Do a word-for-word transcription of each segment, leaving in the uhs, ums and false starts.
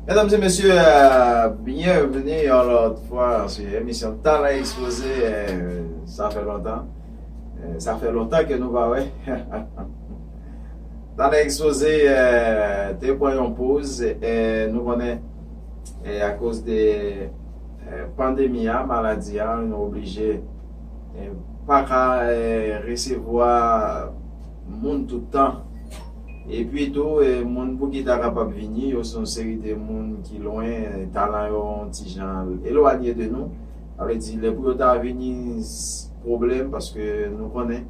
Medam e mesye, euh, byenvni yon lòt fwa sou emisyon Talan Ekspoze. Euh, sa fè lontan. Euh, sa fè lontan ke nou pa wè. Talan Ekspoze, euh, te pran yon poz, euh, nou konnen, euh, akoz de, euh, pandemi a, maladi a, nou oblije, euh, pa ka, euh, resevwa moun tout tan. Epi tou, e, moun pou ki ta kapab vini, yo se yon seri de moun ki lwen, e, talan yo yon ti jan elwanye de nou. Sa vle di, lè pou yo ta vini, s-, pwoblèm, paske nou konnen,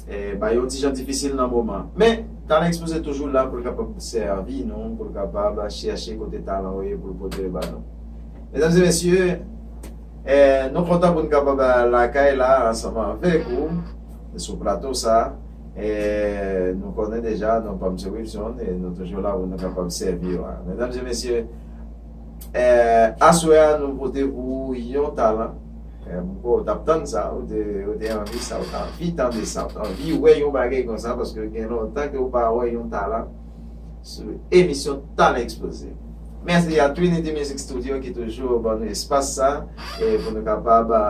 e, ba yo yon ti jan difisil nan moman. Men, Talan Ekspoze toujou la pou l kapab sèvi nou, pou l kapab chèche kote talan yo ye, pou l pote yo ba nou. Medam e mesye, e, nou kontan pou n kapab, e, lakay la ansanm avèk ou sou plato sa. E nou konnen deja, non pa m se Wilson, e nou toujou la pou nou kapab sèvi yo a. Medam e mesye, e, aswè a nou pote pou ou yon talan. E, m kwè w t ap tann sa, ou te, ou te anvi sa, ou te anvi tande sa, ou te anvi wè yon bagay konsa, paske gen lontan ke w pa wè yon talan sou emisyon Talan Ekspoze. Mèsi a Trinity Music Studio ki toujou ban nou espas sa, e pou nou kapab, a,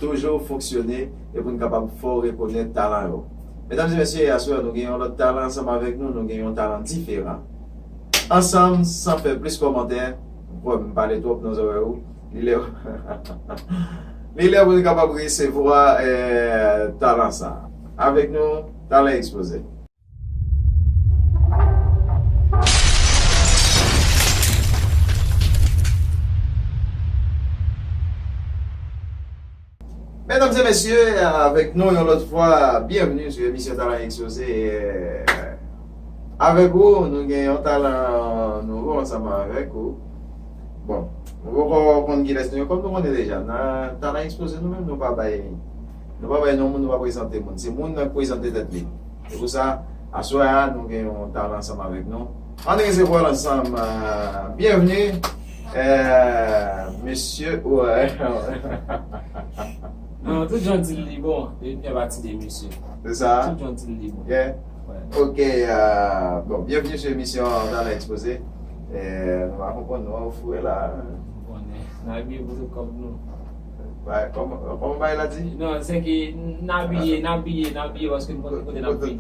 toujou fonksyone, e pou nou kapab fè w rekonèt talan yo. Medam e mesye, aswè nou gen yon lòt talan ansanm avèk nou, nou gen yon talan diferan. Ansanm, san fè plis kòmantè, m kwè m pale twòp nan zòrèy ou, li lè, li lè pou nou kapab resevwa, e, talan sa. Avèk nou, Talan Ekspoze. Medam e mesye, avèk nou yon lòt fwa, byenvni sou emisyon Talan Ekspoze. E, avèk ou, nou gen yon talan nouvo ansanm avèk ou. Bon, nou poko konn kilès nou ye, kòm nou konnen deja. Nan Talan Ekspoze, nou menm, nou pa bay, nou pa bay non moun, nou pa prezante moun. Se moun nan k prezante tèt li. Se pou sa, aswè a, nou gen yon talan ansanm avèk nou. Ann resevwa l ansanm. Euh, byenvni, euh, mesye. Wè. Non, tout jan di l li bon, li fè pati de mesye. Se sa? Tout jan di l li bon. Yeah. Wè. Ok, euh, bon, byenvni sou emisyon Talan Ekspoze. Euh, nou pa konprann nou an foure la. Konnen. N a byen pou tout kòb nou. Kòman, kòman bagay la di? Non, se ke n abiye, n abiye, n abiye paske n konn kote n ap vini.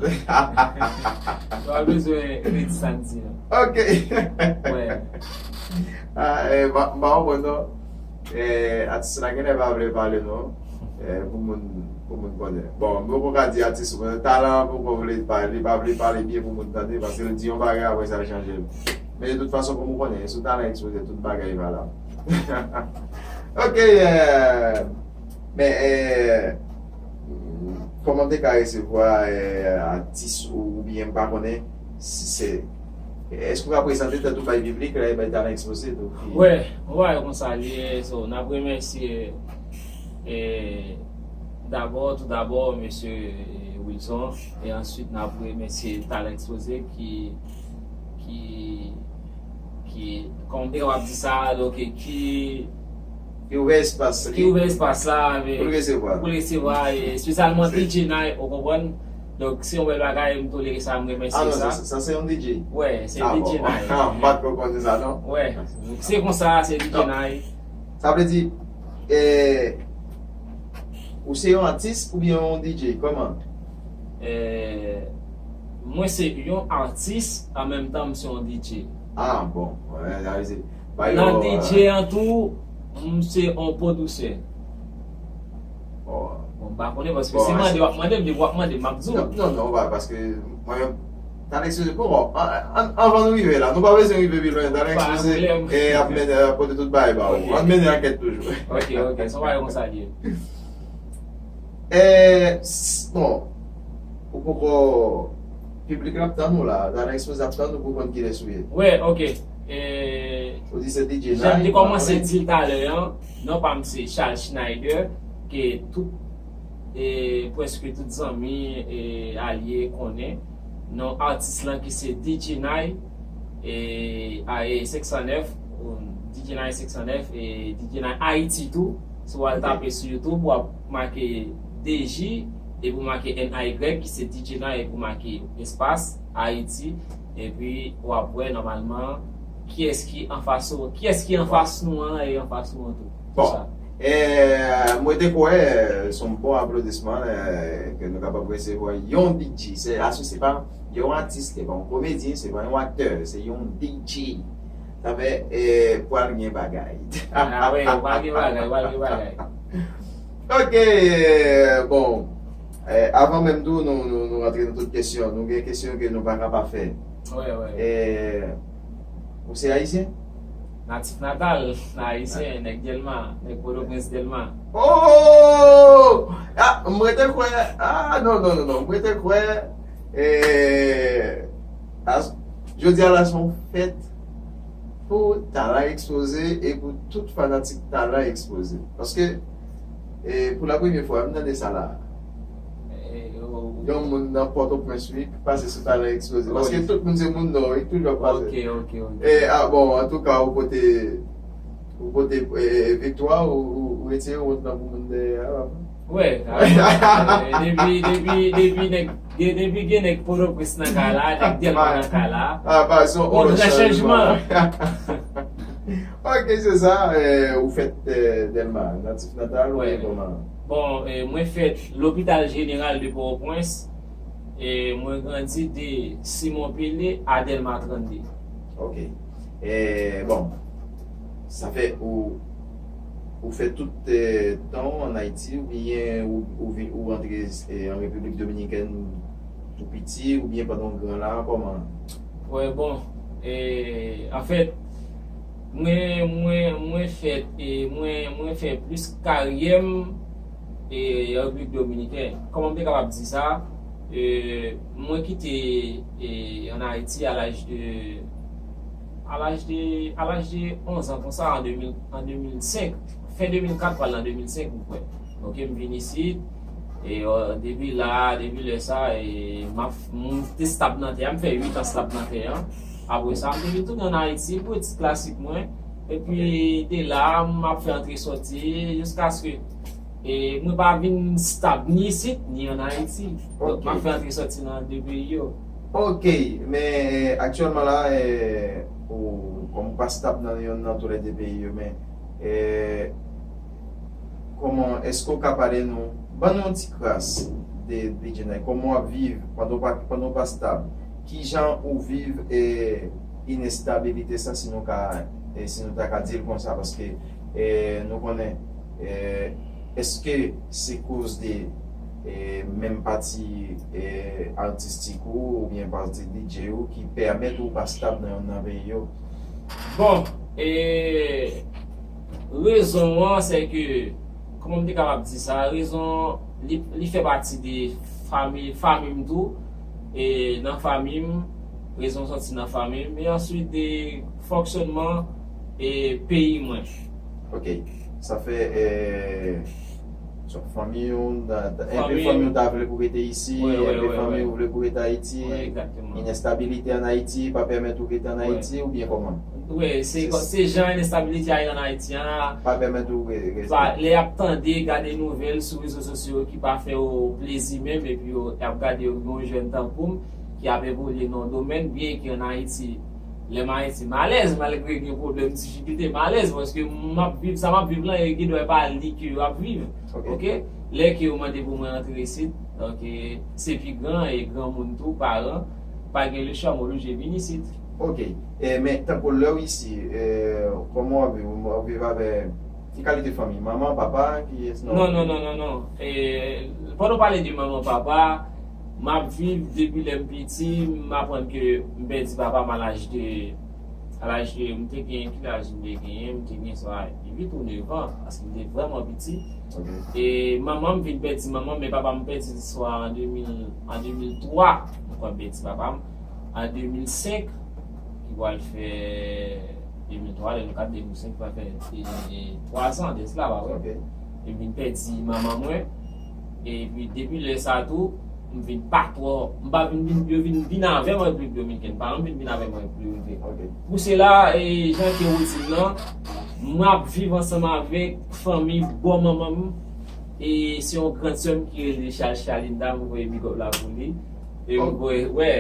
Nou pa bezwen redi sa n di an. Ok. Wè. Ah, eh, m pa konprann non. Eh, atis la genlè pa vle pale non. Eh, pou moun, pou moun konnen. Bon, m poko ka di atis ou, men talan an poko vle pale, li pa vle pale byen pou moun tande, paske l di yon bagay apre sa l chanje l. Men de tout fason, kòm ou konnen, sou Talan Ekspoze, tout bagay valab. Ok, eh, men, eh, kòman m te ka resevwa, eh, atis ou, oubyen m pa konnen si se, èske w ka prezante tèt ou bay piblik la, bay Talan Ekspoze tou? Wè, on va konsa li ye, so, n ap remèsye, eh, dabò, tou dabò, mesye, eh, Wilson, e answit n ap remèsye Talan Ekspoze ki, ki, ki, kòman m te kapab di sa, donk, ki, ki ouvè espas, ki ouvè espas la, men, pou l resevwa, pou l resevwa, e espesyalman D J Nay, ou konprann? Donk, se yon bèl bagay, m tolere sa, m remèsye sa. Ah non, sa, sa se yon D J? Wè, se D J Nay. Ah bon. Ah, m pa t konprann sa, non. Wè, se konsa, se D J Nay. Sa vle di, eh, ou se yon atis oubyen yon D J? Kòman? Eh, mwen se yon atis, an menm tan, m se yon D J. Ah, bon. Wè, sa vle di, nan D J an tou, m se yon pwodiktè. Bon, m pa konnen, paske se mande w ap mande m, depi w ap mande m, m ap di w. Non, non, non, pa, paske mwen menm, Talan Ekspoze, bon, an, an, anvan nou rive la, nou pa bezwen rive pi lwen, Talan Ekspoze, e ap mennen, ap pote tout bagay ba ou. Ann mennen ankèt toujou. Ok, ok, se yon bagay konsa li ye. E, s-, bon, ou poko, piblik la ap tann ou la, Talan Ekspoze ap tann ou pou konn kilès ou ye. Wè, ok. E, ou di se D J Nay, jan m te kòmanse di l talè an, non pa m se Charles Schneider, ke tout, e, prèske tout zanmi, e, alye konnen. Non atis lan ki se D J Nay, e, a, e, senk san nèf, ou, D J Nay senk san nèf, e, D J Nay Ayiti tou. Si w al tape sou YouTube, w ap make D J, epi w make N A Y, ki se D J Nay, epi w make espas, Ayiti, epi w ap wè nòmalman, Kiyès ki anfas ou, kiyès ki anfas nou an e anfas ou an tou. Bon, eh, mwen te kwè, eh, se yon bon aplodisman, eh, ke nou kapab resevwa yon D J. Se, asou se pa yon atis, se pa yon komedyen, se pa yon aktè, se yon D J. Sa fè, eh, pral gen bagay. Ah wi, pral gen bagay, pral gen bagay. Ok, bon, eh, avan menm tou, nou, nou, nou rantre nan tout kesyon. Nou gen kesyon ke nou pa ka pa fè. Wi, wi. Eh, ou se ayisyen? Natif natal, ayisyen, nèg Dèlma, nèg Pòtoprens Dèlma. Oh! Ah, mwen te kwè, ah, non, non, non, non, mwen te kwè, eh, as, jodi a la se yon fèt pou Talan Ekspoze e pou tout fanatik Talan Ekspoze. Paske, eh, pou la premye fwa, m tande sa la. Yon moun nan Pòtoprens, wi, ki pase sou Talan Ekspoze. Paske tout moun se moun Nò, wi, toujou ap pase. Ok, ok, ok. Eh, ah, bon, antouka, ou pote, ou pote, eh, viktwa, ou, ou, ou retire wont lan pou moun dèyè a, papa. Wè, ah, eh, depi, depi, depi nèg, de- depi gen nèg Pòtoprens nan kay la, nèg Dèlma nan kay la. Ah, pa, se yon Yon gran chanjman. Ok, se sa, eh, ou fèt, eh, Dèlma, natif natal ou Wè. Kòman? Bon, eh, mwen fèt Lopital Jeneral de Pòtoprens, e mwen grandi de Simon Pele a Dèlma trannde. Ok. Eh, bon, sa fè ou, ou fè tout, eh, tan w an Ayiti, oubyen ou, ou, vin- ou rantre, eh, an Repiblik Dominikèn tou piti, oubyen pandan w gran la, kòman? Wè, bon, eh, anfèt, mwen, mwen, mwen fèt, e mwen, mwen fè plis karyè m, e, an Repiblik Dominikèn. Kòman m te kapab di sa? Eh, mwen kite, eh, an Ayiti a laj de, a laj de, a laj de onz an konsa, an de mil, an de mil senk. Fen de mil kat pral nan de mil senk, m kwè. Ok, m vin isit. E, eh, depi la, depi lè sa, e, m ap, m te stab nan tè a, m fè uit an stab nan tè a. Apre sa, m te vin tounen an Ayiti pou etid klasik mwen. Epi, de la, m ap fè antre sòti, jiskaske, e, mwen pa vin stab ni isit, ni an Ayiti. Donk, Ok. M ap fè antre sòti nan de peyi yo. Ok, men aktyèlman la, eh, ou, kòm ou pa stab nan yonn nan tou lè de peyi yo, men, eh, kòman, èske w ka pale nou, ban nou yon ti kras de, de Jenay, kòman w ap viv pandan w pa, pandan w pa stab? Kijan ou viv, eh, inestabilite sa, si nou ka, eh, si nou ta ka di l konsa, paske, eh, nou konnen, eh, èske se koz de, eh, menm pati, eh, atistik ou, oubyen pati D J ou ki pèmèt ou pa stab nan yonn nan peyi yo? Bon, e, rezon an, se ke, kòman m te kapab di sa, rezon, li, li fè pati de fanmi, fanmi m tou, e, nan fanmi m, rezon sòti nan fanmi m, e answit de fonksyònman, e, peyi mwen. Ok, sa fè, eh, so, fanmi ou, da- da- enpe Fanmi- fanmi ou ta vle pou rete isi, Wè, wè, enpe wè, fanmi wè. Ou vle pou rete Ayiti, Wè, egzakteman. Inestabilite an Ayiti pa pèmèt ou rete an Wè. Ayiti, oubyen kòman? Wè, se, Se- se jan enestabilite a ye an Ayiti an, Pa pèmèt ou re- rete. pa, lè y ap tande, gade nouvèl sou rezo sosyo ki pa fè yo plezi menm, epi yo, y ap gade yo gen yon jèn tankou m ki ap evolye nan yon domèn, byen ke an Ayiti, lè m Ayiti, m alèz, malgre gen pwoblèm, difikilte, m alèz, paske m ap viv, sa m ap viv lan, e gen dwa pa li ke yo ap viv. Ok. Ok? Lè ke yo mande pou mwen antre isit, donk, e, se pi gran, e granmoun tou, paran, pa gen lechwa, m oblije vin isit. Ok, e, men tankou lè w isi, e, kòman w ap viv? W ap viv avè ki kalite fanmi? Manman, papa, kiyès nan? Non, non, non, non, non. E, pandan w pale de manman, papa, m ap viv depi lè m piti, m aprann ke m pèdi papa m a laj de, a laj de, m te gen, ki laj m te genyen? M te gen swa uit ou nèf an, paske m te vrèman piti. Ok. E manman m vin pèdi manman m, men papa m pèdi l swa an de mil, an de mil twa, m kwè m pèdi papa m. An de mil senk, ki pral fè de mil twa, lè nou kat de mil senk, pral fè, e, e, twa zan de sila, pa vre? Ok. E m vin pèdi manman mwen. Epi depi lè sa tou, m vin pa twò, m pa vin, vin, yo vin vin avè m an Repiblik Dominikèn, paran m vin vin avè m an Repiblik Dominikèn. Ok. Pou sela, e, jan ke ou di l lan, m ap viv ansanm avèk fanmi bò manman m. E se yon grann sè m ki rele Chal Chalinda, m voye big up la pou li. E m Oh. voye, wè.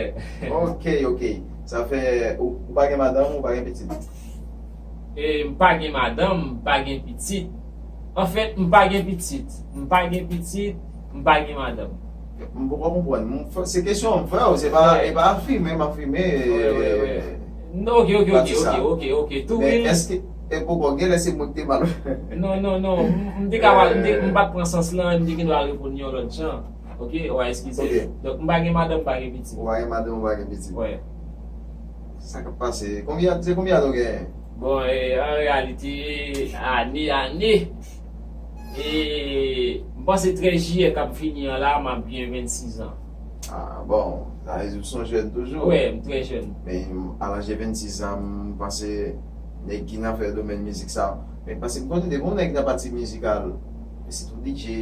Ok, ok. Sa fè ou, ou pa gen madanm, ou pa gen pitit? E, m pa gen madanm, m pa gen pitit. Anfèt, m pa gen pitit. M pa gen pitit, m pa gen madanm. M poko konprann. M fè, se kesyon m fè w, se pa, e pa afime, m afime. Wi, wi, wi. Non, ok, ok, ok, ok, ok, ok. Tou wi. Men èske, e poko, genlè se mwen ki te mal. Non, non, non. M, m te ka, m te, m pa t pran sans lan, m te gen dwa reponn yon lòt jan. Ok, w a eskize. Ok. Donk, m pa gen madanm, m pa gen pitit. Ou pa gen madanm, ou pa gen pitit. Wi. Sa k ap pase? Konbyen, se konbyen ane w genyen? Bon, e, an reyalite, ane, ane. E, m panse trèz jiyè k ap vini an la, m ap gen vennsis an. Ah, bon, sa vle di w se yon jèn toujou. Wi, m trè jèn. Men, a laj de vennsis an, m panse nèg ki nan fè domèn mizik sa. Men, paske m konnen depi yon nèg nan pati mizikal, men sitou D J,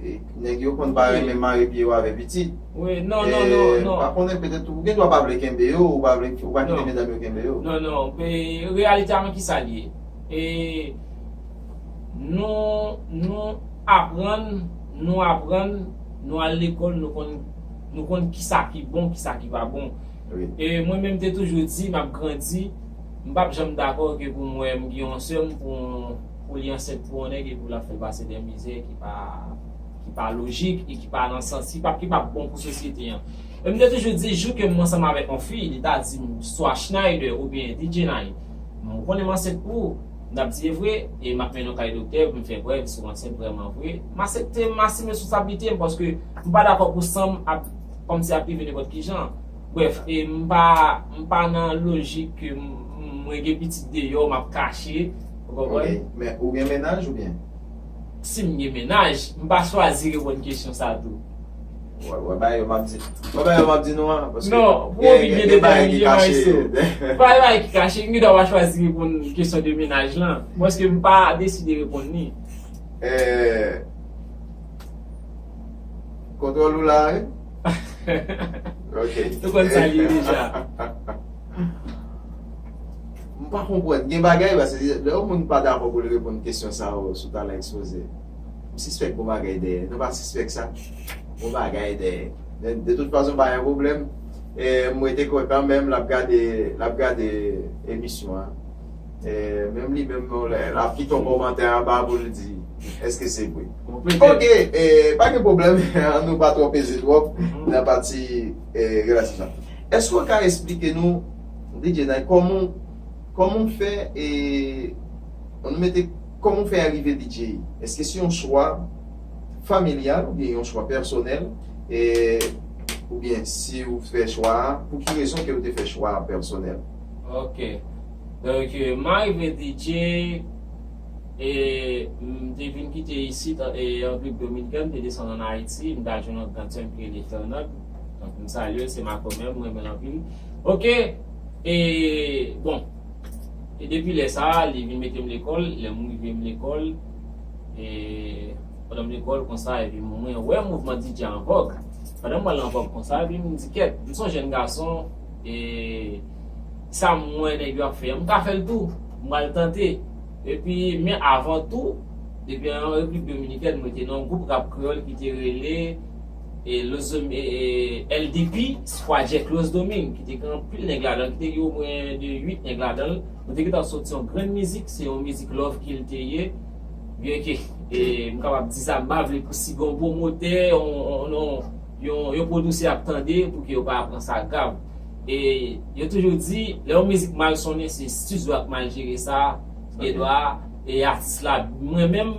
e, nèg yo konn pa renmen mare pye yo avè pitit. Wi, non, non, non, non. Pa konnen, petèt ou gen dwa pa vle kenbe yo, ou pa vle, ou pa kite medam yo kenbe yo. Non, non, men reyalite a, men kisa l ye? E nou, nou aprann, nou aprann, nou al lekòl, nou konn, nou konn kisa ki bon, kisa ki pa bon. Wi. E mwen menm te toujou di, m ap grandi, m p ap janm dakò ke pou m wè m gen yon sè m pou, pou li ansent pou yon nèg epi pou l ap fè l pase de mizè ki pa, ki pa lojik e ki pa nan sans, ki pa, ki pa bon pou sosyete an. E m te toujou di, jou ke m ansanm avèk yon fi, li ta di m, swa Schneider oubyen D J Nine, m konnen m ansent pou ou, m t ap di e vre, e m ap mennen w kay doktè pou m fè prèv si w ansent vrèman vre. M aksepte, m asime responsablite m, paske m pa dakò pou san m ap, kòmsi ap rive nenpòt ki jan. Brèf, e m pa, m pa nan lojik ke m, m, mwen gen pitit deyò, m ap kache, ou konprann? Ok, men ou gen mennaj oubyen? Si m gen mennaj, m pa chwazi reponn kesyon sa tou. Wè, wè, bagay yo m ap di, wè, bagay yo m ap di nou an, paske non, gen, gen, gen bagay ki kache. Bagay, bagay ki kache, m gen dwa pa chwazi reponn kesyon de mennaj lan, paske m pa deside reponn li. Eh, kontwòl ou la, wi? Ok. Ou konn sa l ye deja. M pa konprann. Gen bagay, paske lè yon moun pa dakò pou l reponn kesyon sa yo sou Talan Ekspoze, m sispèk gon bagay dèyè. Nou pa sispèk sa? Gon bagay dèyè. De, de tout fason, pa gen pwoblèm. E, m rete kwè kanmenm, l ap gade, l ap gade emisyon an. E, menm li menm, non, l, l ap kite yon kòmantè anba pou l di, èske se vre? Ok, e, pa gen pwoblèm, an nou pa twò peze twòp nan pati, e, relasyon sa. Èske w ka esplike nou, D J Nine, kòman, kòman w fè, e, an nou mete, kòman w fè rive D J? Èske se yon chwa familyal oubyen yon chwa pèsonèl? E, oubyen si w fè chwa a, pou ki rezon ke w te fè chwa a pèsonèl? Ok. Donk, e, m arive D J, e, m te vin kite isit, e, an Repiblik Dominikèn, m te desann ann Ayiti, m t al jwenn yon grandsè m ki rele Fernand. Donk, m salye l, se Marco menm, m renmen l anpil. Ok. E, bon. E depi lè sa a, li vin mete m lekòl, lè m rive m lekòl, e, pandan m lekòl konsa, epi mwen wè mouvman D J an vòg. Pandan m wè l an vòg konsa, epi m di, kèt, m se yon jèn gason, e sa m wè nèg yo ap fè an, m ka fè l tou, m pral tante. Epi, men avan tou, depi an Repiblik Dominikèn, mwen te nan yon gwoup rap kreyòl ki te rele, e, Los Dom-, e, e, L D P, Squadjet Los Doming, ki te gen anpil nèg ladan l, ki te gen omwen de uit nèg ladan l. Mwen te gentan soti yon grenn mizik, se yon mizik love ki l te ye. Byenke, e, m kapab di sa, m pa vle pou si gen yon pwomotè, yon, yon, yon, yon, yon pwodiktè ap tande, pou ke yo pa pran sa grav. E yo toujou di, lè yon mizik mal sonnen, se estidyo a k mal jere sa, gen dwa, e atis la, mwen menm,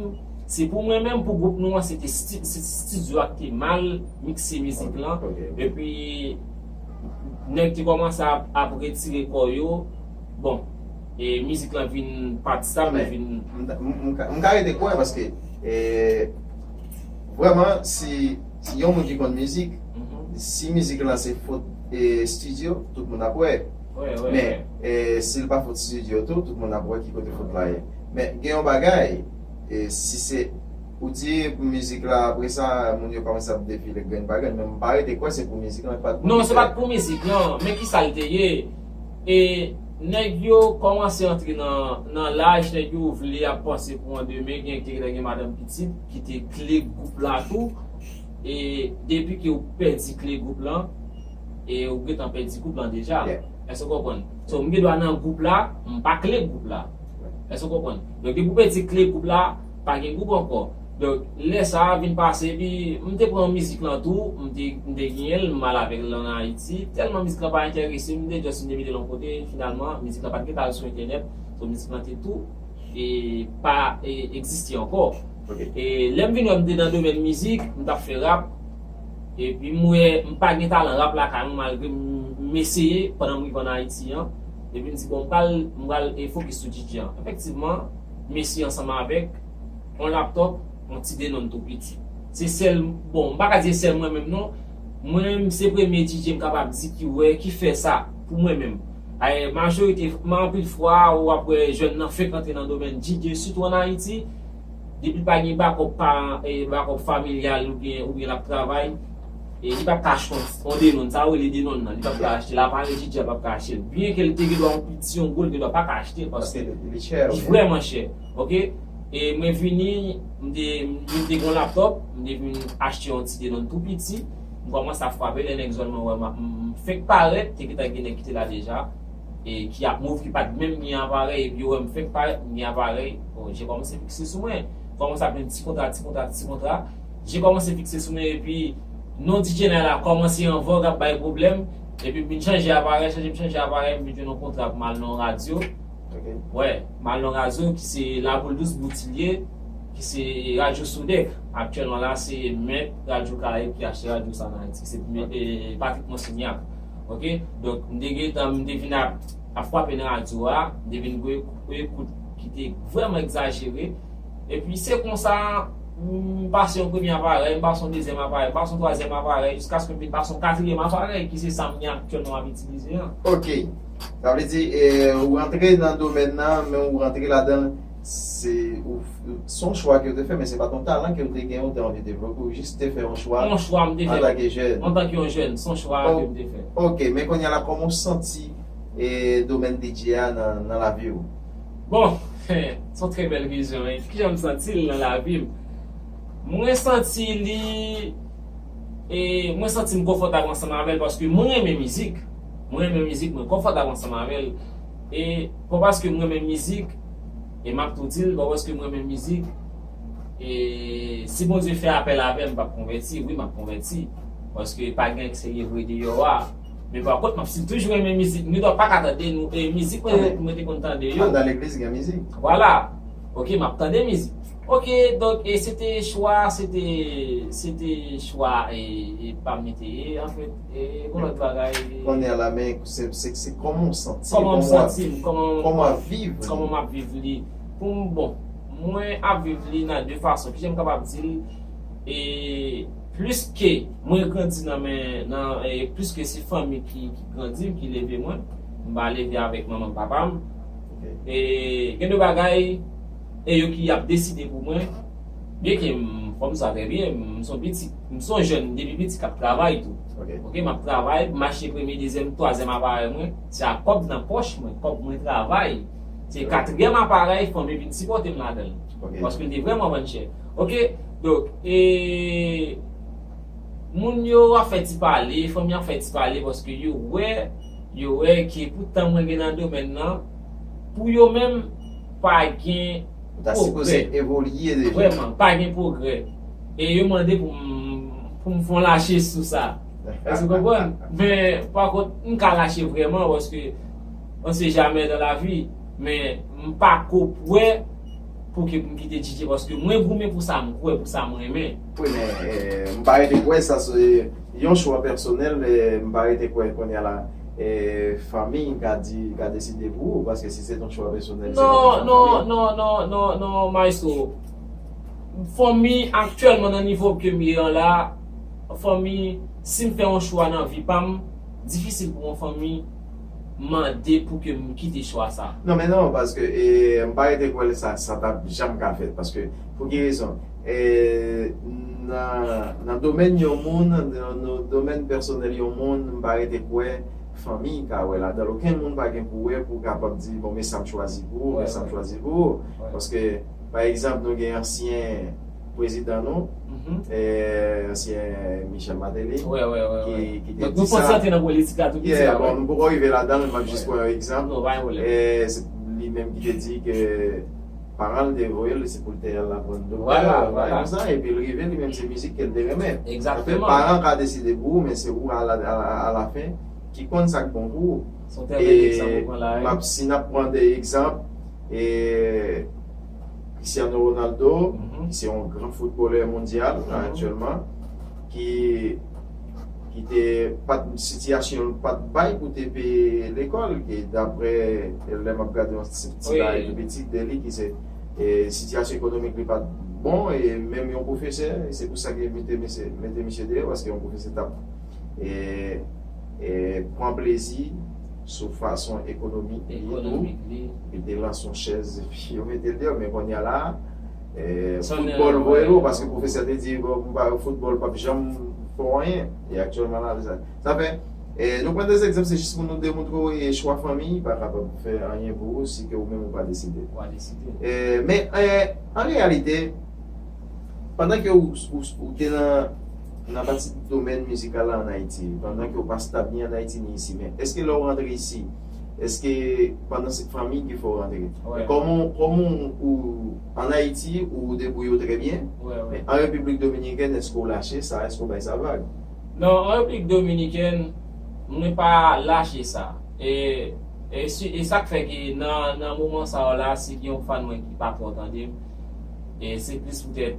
se pou mwen menm, pou gwoup nou an, se te esti-, se estidyo a k te mal mikse mizik lan. Ok, ok. Epi, nèg te kòmanse ap, ap retire kò yo. Bon, e mizik lan vin pati sa, men vin. M, m, m ka, m ka rete kwè paske, e, vrèman, si, si yon moun ki konn mizik, si mizik lan se fot, e, estidyo, tout moun ap wè. Wi, wi, wi. Men, e, si l pa fot estidyo tou, tout moun ap wè ki kote fot la ye. Men gen yon bagay, e, si se ou di pou mizik la, apre sa, moun yo kòmanse ap defile grenn pa grenn, men m pa rete kwè se pou mizik lan, li pa t pou mizik lan. Non, se pa t pou mizik lan, men ki sa l te ye? E nèg yo kòmanse antre nan, nan laj, nèg yo vle ap panse pou yon demen, gen ki te gen madanm pitit, ki te kle gwoup la tou. E depi ke w pèdi kle gwoup lan, e ou gentan pèdi gwoup lan deja. Yeah. Èske w konprann? So, m gen dwa nan gwoup la, m pa kle gwoup la. Èske w konprann? Donk, depi w pèdi kle gwoup la, pa gen gwoup ankò. Donk, lè sa a vin pase, epi m te pran mizik lan tou, m te, m te genyen l, m al avè l ann Ayiti. Tèlman mizik lan pa enterese m, m te just vin mete l yon kote, finalman, mizik lan pa t gentan al sou entènèt. So, mizik lan te tou, e pa e, egziste ankò. E lè m vin wè m te nan domèn mizik, m t ap fè rap. Epi m wè m pa gen talan rap lakay mwen, malgre m, m eseye pandan m rive ann Ayiti an. Epi m di, bon, m pral, m pral e fokis sou D J an. Efektivman, m eseye ansanm avèk yon laptòp, yon ti Denon tou piti. Se sèl, bon, m pa ka di sèl mwen menm non. Mwen menm, se premye D J m kapab di ki wè, ki fè sa pou mwen menm. Ay, majorite, anpil fwa, w ap wè jèn nan fenk antre nan domèn D J, sitou ann Ayiti, depi l pa gen bakòp paran, e, bakòp familyal oubyen, oubyen l ap travay, e li p ap ka achte yon, yon Denon, sa yo rele Denon nan, li p ap ka achte l, aparèy D J a p ap ka achte l. Byen ke l te gen dwa yon piti, yon gwo, l gen dwa pa ka achte l, paske li vrèman chè, oke? E mwen vini, m te, m te gen yon laptòp, m te vin achte yon ti Denon tou piti, m kòmanse ap frape, lè nèg zòn mwen wè m ap, m, m fenk parèt, te gentan gen nèg ki te la deja, e ki ap move, ki pa t menm gen aparèy, epi yo wè m fenk parèt, m gen aparèy, bon, je kòmanse fikse sou mwen. Kòmanse ap jwenn ti kontra, ti kontra, ti kontra. Je kòmanse fikse sou mwen, epi non D J Nine la kòmanse an vòg, ap bay pwoblèm, epi m vin chanje aparèy, chanje, m chanje aparèy, m vin jwenn yon kontra pou m al nan yon radyo. Wè, m al nan yon radyo ki se La Boule Douce Boutillier, ki se Radyo Sodèk. Aktyèlman la, se mèt Radyo Karayib ki achte radyo sa nan Ayiti, se, e, Patrick Monsignac. Oke? Donk, m te gentan, m te vin ap, ap frape nan radyo a, m te vin gwe, gwe kout ki te vrèman egzajere. Epi se konsa, m pase yon premye aparèy, m pase yon dezyèm aparèy, m pase yon twazyèm aparèy, jiskaske m vin pase yon katriyèm aparèy, ki se sa m gen aktyèlman m ap itilize an. Oke. Sa vle di, e, ou rantre nan domèn nan, men ou rantre ladan l, se, ou, se yon chwa ke w te fè, men se pa t yon talan ke w te gen, ou te anvi devlope, ou jis te fè yon chwa. Yon chwa m te fè antanke jèn. Antanke yon jèn, se yon chwa ke m te fè. Oke, men kounye a la, kòman w santi, e, domèn D J a nan, nan lavi w? Bon, se yon trè bèl kesyon, wi. Kijan m santi l nan lavi m? Mwen santi li, e, mwen santi m konfòtab ansanm avè l paske mwen renmen mizik. Mwen renmen mizik, mwen konfòtab ansanm avè l. E pa paske mwen renmen mizik, e m ap tou di l, pa paske mwen renmen mizik, e si Bondye fè apèl avè m, m p ap konvèti, wi, m ap konvèti. Paske pa gen nèg serye vre deyò a. Men pa kont, m ap si toujou renmen mizik. M gen dwa pa ka tande nou, e mizik mwen, mwen te konn tande yo. Anndan legliz gen mizik. Vwala. Oke, m ap tande mizik. Oke, donk, e se te chwa, se te, se te chwa, e, e pa m te ye, anfèt, e, yon lòt bagay. Kounye a la, men se, se, se kòman w santi, kòman m santi m, kòman, kòman w ap viv li? Kòman m ap viv li? Pou m, bon, mwen ap viv li nan de fason. Kijan m kapab di l? E plis ke mwen grandi nan men, nan, e plis ke se fanmi ki, ki grandi m, ki leve mwen, m pa leve avèk manman m, papa m. E gen de bagay, e yo ki ap deside pou mwen. Byen ke m, fò m sa trè byen, m se yon piti, m se yon jèn depi piti k ap travay tou. Oke, m ap travay, m achte premye, dezyèm, twazyèm aparèy mwen, se ak kòb nan pòch mwen, kòb mwen travay. Se katriyèm aparèy, fanmi vin sipòte m ladan l. Paske l te vrèman vann chè. Oke, donk, e, moun yo ap fè ti pale, fanmi ap fè ti pale, paske yo wè, yo wè ke pou tan mwen gen nan domèn nan, pou yo menm, pa gen pwogrè. Ou ta sipoze evolye deja. Vrèman, pa gen pwogrè. E yo mande pou m, pou m fè yon lache sou sa. Èske w konprann? Men, pa kont, m ka lache vrèman, paske on sait jamais dans la vie, men m pa ko prè pou ke pou m kite D J, paske mwen goumen pou sa m kwè, pou sa m renmen. Wi, men, e, m pa rete kwè sa se yon chwa pèsonèl, e, m pa rete kwè kounye a la, e, fanmi ka di, ka deside pou ou, paske si se yon chwa pèsonèl, se yon chwa fanmi. Non, non, non, non, non, non, maestro. Fanmi, aktyèlman nan nivo ke m ye an la, fanmi, si m fè yon chwa nan vi pa m, difisil pou yon fanmi mande pou ke m kite chwa sa. Non, men non, paske, e, m pa rete kwè sa, sa t ap janm ka fèt. Paske, pou ki rezon? E, nan, nan domèn yon moun, nan, nan domèn pèsonèl yon moun, m pa rete kwè fanmi ka wè ladan l. Okenn moun pa gen pou wè pou kapab di, bon, men sa m chwazi pou ou, men sa m chwazi pou ou. Paske, pa egzanp, nou gen ansyen prezidan nou, Mhm. eh, ansyen Michel Martelly, Wè, wè, wè, ki, wè. ki te Donk, di nou pral sa. Santi nan politik la tou piti Yeah, la, bon, wè. Nou poko rive ladan l, men m ap jis pran yon egzanp. Non, pa gen pwoblèm. Eh, se li menm ki te di ke paran l te voye l, se pou l te al aprann doktè, Vwala, bagay vwala. Konsa, epi l rive, li menm se mizik ke l te renmen. Egzakteman. Anfen, paran ka deside pou ou, men se ou a la, a, a, a la fen ki konn sa k bon pou ou. Se yon trè bèl egzanp ou pran la, E wi. m ap, si n ap pran de egzanp, e Cristiano Ronaldo, Mhm. ki se yon gran foutbolè mondyal Mhm. aktyèlman, ki, ki te pa t, sitiyasyon l pa t bay pou te peye lekòl, ke daprè lè m ap gade yon ti, ti Wi. Bagay tou piti de li, ki se e, sitiyasyon ekonomik li pa t bon, e menm yon pwofesè, e se pou sa ke mete misye, mete misye deyò, paske yon pwofesè t ap e, e, pran plezi sou fason ekonomik li tou. Ekonomik li. Li te lanse yon chèz, epi yo mete l deyò, men kounye a la, e, Sa n foutbòl nan voye wè. L, paske pwofesè te di, bon, pou ba yo foutbòl, p ap janm fè w anyen. E aktyèlman la, sa, sa fè, e, nou pran de egzanp, se jis pou nou demontre w, e, chwa fanmi pa kapab fè anyen pou ou si ke ou menm ou pa deside. Ou pa deside. E, men, e, an reyalite, pandan ke ou, ou, ou te nan, nan pati domèn mizikal la ann Ayiti, pandan ke ou pa stab ni ann Ayiti ni isi, men èske lè ou rantre isi, èske pandan se fanmi ki fè ou rantre? Wè. Kòman, kòman ou, ann Ayiti, ou debouye w trè byen, Wè, wè. men an Repiblik Dominikèn, èske ou lache sa, èske ou bay sa vag? Non, an Repiblik Dominikèn, mwen pa lache sa. E, e, si, e sa k fè ke nan, nan moman sa yo la, si gen yon fan mwen ki pa twò tande m, e se plis poutèt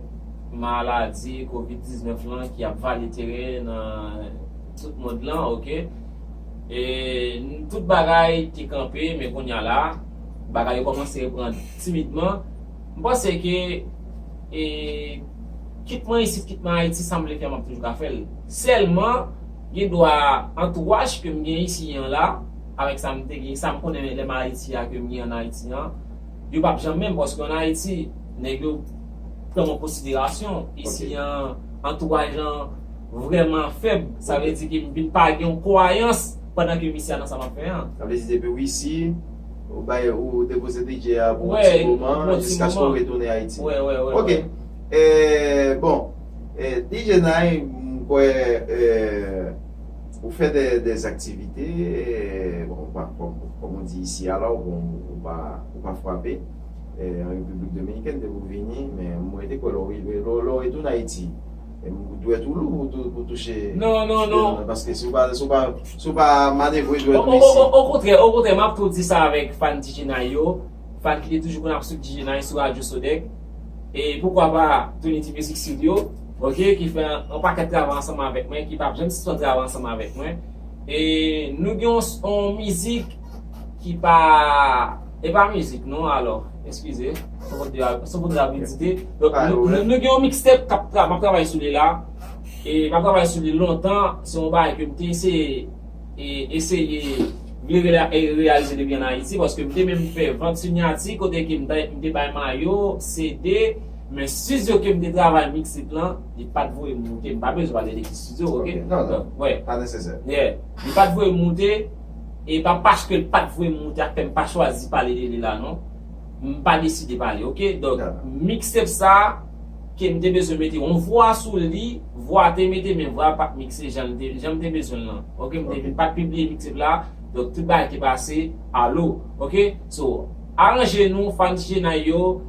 maladi kovid diznèf lan ki ap vale teren nan tout mond lan, oke? E n- tout bagay te kanpe, men kounye a la, bagay yo kòmanse reprann timidman. M panse ke, e, kit mwen isit, kit mwen Ayiti, sa m vle fè, m ap toujou ka fè l. Sèlman, gen dwa antouraj ke m gen isi an la, avèk sa m te gen, sa m konnen lè m Ayiti a, ke m gen ann Ayiti an, yo p ap janm menm, paske ann Ayiti, nèg yo pran m an konsiderasyon. Isi Ok. an, antouraj lan vrèman fèb. Sa Ok. vle di ke m vin pa gen yon kwayans pandan ke m isi a nan sa m ap fè an. Sa vle di depi w isi, ou bay, ou depoze D J a pou yon Wè, ti moman, pou yon ti jiskaske w moman. retounen Ayiti. Wè, wè, wè. Ok. Wè. E, bon, e, D J Nine, m kwè, e, ou fè de, de aktivite, e, bon, ou pa, kòm, kòm on di isi, alò, bon, ou pa, ou pa frape, e, an Repiblik Dominikèn, depi ou vini, men mwen te kwè lè w rive, lè w- lè w retounen Ayiti, e, dwèt ou lou pou, tou- pou touche. Non, non, non. Paske si w pa, si w pa, si w pa manevre dwèt O, ou o, isi. o, okontrè, okontrè, m ap tou di sa avèk fan D J Nine yo, fan ki te toujou konn ap swiv D J Nine sou Radyo Sodèk, e poukwa pa Trinity Music Studio, oke, ki fè yon pakèt travay ansanm avèk mwen, ki p ap janm sispann travay ansanm avèk mwen. E nou gen yon, yon mizik ki pa, e pa mizik, non, alò, eskize, se yon kontre, se yon kontre a medite. Donk, Pa nou, pwoblèm. nou, nou gen yon mixtape k ap tra- m ap travay sou li la, e m ap travay sou li lontan, se yon bagay ke m te eseye e eseye vle rela- e reyalize depi ann Ayiti, paske m te menm fè vant sinyati, kote ke m te, m te bay mayo, C D, men studio ke m te travay mixtape lan, li pa t voye m moute, m pa bezwen pale de ki studio, oke? Ok, non, non. Donk, wè. Pa nesesè. Yeah. Li pa t voye m moute, e pa paske l pa t voye m moute ak fè m pa chwazi pale de li la, non. M pa deside pale, oke? Donk, Dakò. Mixtape sa, ke m te bezwen mete yon vwa sou li, vwa te mete, men vwa pa t mikse jan l te, jan m te bezwen l lan. Oke, m te Ok. vin pa t pibliye mixtape la, donk tout bagay te pase alo. Oke? So, aranje nou, fan D J Nine yo,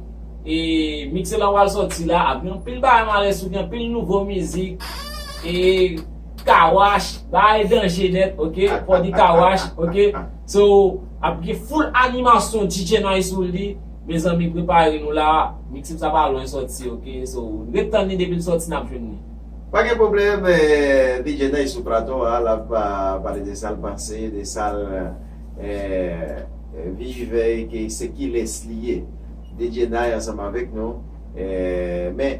e mixtape la pral sòti la, ap gen anpil bagay malè sou, gen anpil nouvo mizik, e kawash, bagay danje nèt, oke? Fò di kawash, oke? So, ap gen full animasyon D J Nine sou li, mezanmi, prepare nou la, mixtape sa pa lwen sòti, oke? So, ret tann li depi l sòti, n ap jwenn li. Pa gen pwoblèm, eh, D J Nine sou plato a, l ap, ah, pale de sa l panse, de sa l, eh, viv, eh, ke se kilès li ye. D J Nine ansanm avèk nou. Eh, men,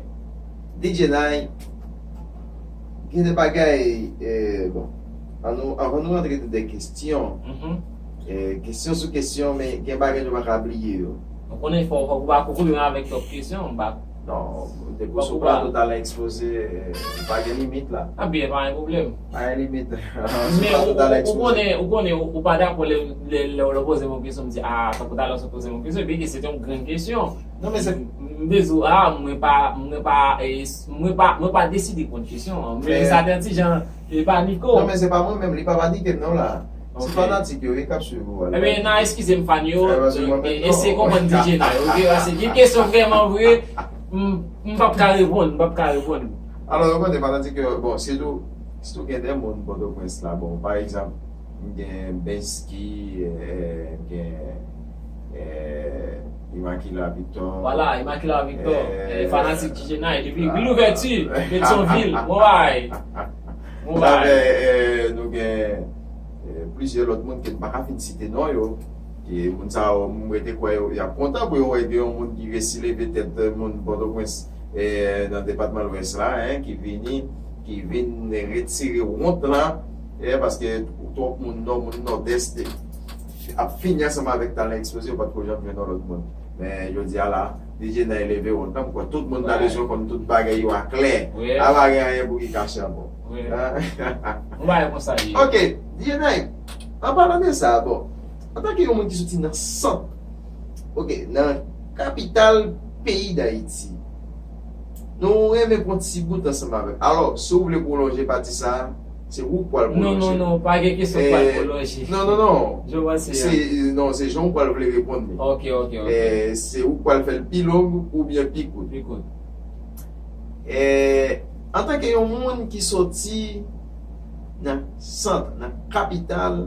D J Nine, gen de bagay, eh, bon, ann nou, anvan nou rantre nan de kesyon, Mhm. eh, kesyon sou kesyon, men gen bagay nou pa ka bliye yo. Ou konnen fò, fò ou pa kokobe m avèk twòp kesyon, m pa, Non, depi sou plato Talent Ekspoze, eh, pa gen limit la. A byen, pa gen pwoblèm. Pa gen limit. Sou Men plato ou, Talent ou Ekspoze. Konnen, ou konnen, ou, ou pa dakò lè, lè, lè, lè w poze m yon kesyon, m di, a, tankou talè w poze m yon kesyon, epi se te yon grenn kesyon. Non, men se M, m di w, a, mwen pa, mwen pa, eh, mwen pa, mwen pa deside konn kesyon an. Men Men sa te yon ti jan, e paniko. Non, men se pa mwen menm, li pa panike m non la. Se Ok. fanatik yo wi k ap swiv ou a. Ebyen, n a eskize m fan yo, Ebyen, se mwen e, menm, eseye non. konprann D J Nice, ok? Paske gen kesyon vrèman vre, m, m p ap ka reponn, m p ap ka reponn. Alò, yo konnen fanatik yo, bon, sitou, sitou gen de moun Pòtoprens la, bon, pa egzanp, m gen Bensky, eh, m gen, eh, Immaculata Victor. Vwala, Immaculata Victor, eh, eh, fanatik D J Nice, depi Vil Ouvèti, Petyonvil, bon bagay. Bon Sa bagay. fè, eh, nou gen, eh, plizyè lòt moun ke m pa ka fin site non yo. E moun sa yo, m rete kwè yo, y ap kontan pou yo wè gen yon moun ki resi leve tèt, eh, moun Pòtoprens, eh, nan depatman Lwès la, en, ki vini, ki vin retire wont lan, eh, paske twòp moun Nò, moun Nòdès te ap fini ansanm avèk Talent Ekspoze, yo pa t ko janm jwenn yon lòt moun. Men jodi a la, D J Nice leve wont lan, m kwè tout moun ta Wi. bezwen konn tout bagay yo aklè. Wi. A pa gen anyen pou ki kache ankò. Wi. Hein? Yon bagay konsa li ye. Ok, D J Nice, an palan de sa, bon, antanke yon moun ki soti nan sant, ok, nan kapital peyi Dayiti, nou renmen pran ti bout ansanm avèk. Alò, si w vle pwolonje pati sa, se ou k pral Non, non, pwolonje. non, pa gen kesyon pral Eh, pwolonje. non, non, non. Jan w panse Se, a. non, se jan w pral vle reponn li. Ok, ok, ok. Eh, se ou k pral fè l pi long oubyen pi kout. Pi kout. Eh, antanke yon moun ki soti nan sant, nan kapital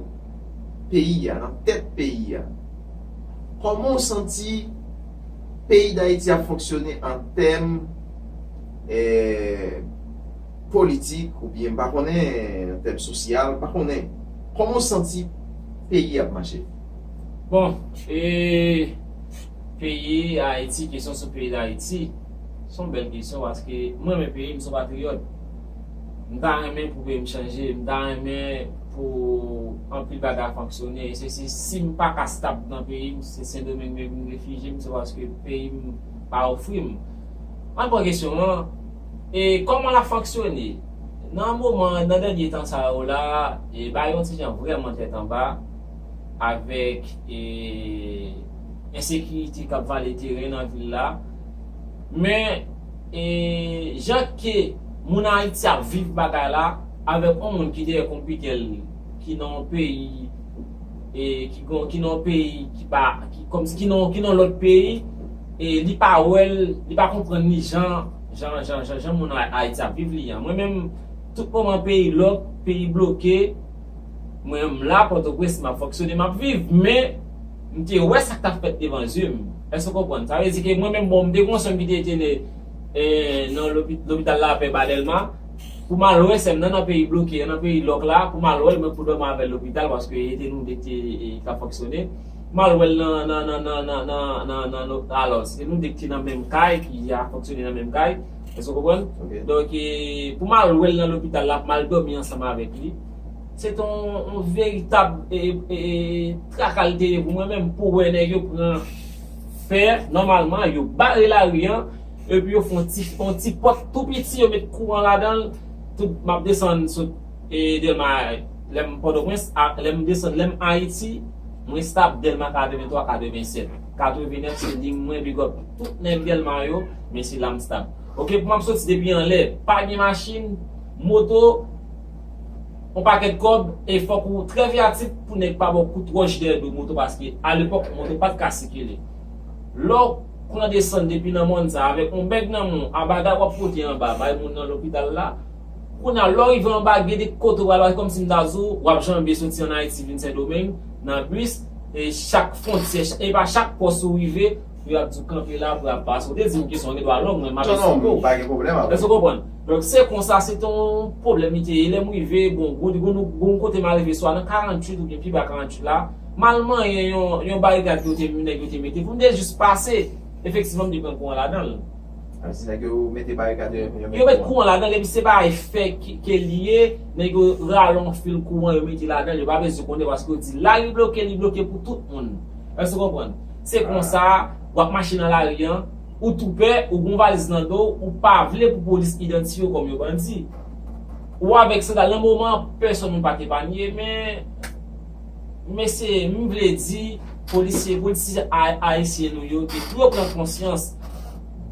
peyi a, nan tèt peyi a, kòman w santi peyi Dayiti ap fonksyone an tèm, eh, politik oubyen m pa konnen, an tèm sosyal, m pa konnen. Kòman w santi peyi ap mache? Bon, e, peyi Ayiti, kesyon sou peyi Dayiti, se yon bèl kesyon paske mwen renmen peyi m, m se yon patriyòt. M ta renmen pou peyi m chanje, m ta renmen pou anpil bagay fonksyone. Se, se, si m pa ka stab nan peyi m, se Sendomeng menm m refijye m, se paske peyi m pa ofri m. Ann pran kesyon an, e kòman l ap fonksyone? Nan moman, nan dènye tan sa yo la, e bagay yo yon ti jan vrèman tèt anba, avèk, e, ensekirite k ap vale teren nan vil la. Men, e, jan ke moun Ayiti ap viv bagay la, avèk yon moun ki dèyè konpitè l, ki nan yon peyi, e, ki gon, ki nan yon peyi, ki pa, ki, kòmsi ki nan, ki nan lòt peyi, e, li pa wè l, li pa konprann li jan, jan, jan, jan, jan moun Ay-, Ayiti ap viv li an. Mwen menm, tout moman peyi lòk, peyi bloke, mwen menm la, Pòtoprens, m ap fonksyone, m ap viv, men m te wè sa k t ap fèt devan zye m. Èske w konprann? Sa vle di ke mwen menm, bon, m te gon sè m ki te entène, e, nan lopi-, lopital Lapè ba Dèlma, pou m al wè sè m nan, nan peyi bloke, nan peyi lòk la, pou m al wè l, mwen pou dòmi avè l lopital, paske e te nou de ki te, e, t ap fonksyone. M al wè l nan, nan, nan, nan, nan, nan, nan, nan, alò, se nou de ki te nan menm kay, ki ap fonksyone nan menm kay. Èske w konprann? Ok. Donk, e, pou m al wè l nan lopital la, pou m al dòmi ansanm avèk li. Se te yon, yon veritab, e, e, e, traka l te ye pou mwen menm, pou wè nèg yo pran fè, nòmalman, yo bare lari an, epi yo fè yon ti, yon ti pòt tou piti, yo met kouran ladan l, tout, m ap desann sot, e, Dèlma, lè m Pòtoprens, a, lè m desann, lè m Ayiti, mwen stab Dèlma katrevenntwa, katrevennsèt. Katrevennnèf, se liy mwen, big up tout nèg Dèlma yo, men se la m stab. Ok, pou m ap soti depi anlè, pa gen machin, moto, yon pakèt kòb, e fòk ou trè veyatif pou nèg pa ba w kout wòch dèyè do moto, paske alepòk, moto pa t ka sikile. Lè w pran desann depi nan mòn sa, avèk yon bèg nan men w, abada w ap pote anba, bay moun nan lopital la, kounye a, lè w rive anba, gen de kote w pral, kòmsi m ta di w, w ap janbe soti ann Ayiti vin Sendomeng, nan bis, e chak fwontyè, e pa chak pòs ou rive, pou y ap di w kanpe la, pou y ap pase. Ou te di m kesyon an gen dwa long, men m ap eksplike w. Non, non, pa gen pwoblèm avè w. Èske w konprann? Donk, se konsa, se te yon pwoblèm li te ye. Lè m rive, bon, gon, gon, gon kote m al rive, swa nan karanntuit oubyen pi ba karanntuit la, m al manyen yon, yon barikad ke yo te, nèg yo te mete pou m te jis pase. Efektivman, m te pran kouran ladan l. Sa vle di nèg yo mete barikad yo, yo met kouran. Yo met kouran ladan l, epi se bagay fè ke, ke li ye, nèg yo rale yon fil kouran, yo mete ladan l, yo pa bezwen konnen paske yo di lari bloke, li bloke pou tout moun. Èske w konprann? Se konsa, w ap mache nan lari an, Ou tou pè, ou gon valiz nan do w, ou pa vle pou polis idantifye w kòm yon bandi. Ou avèk sandal nan moman an, pèsonn ou pa t epanye, men mesye, m vle di, polisye, polisye a- ayisyen nou yo, ke pou yo pran konsyans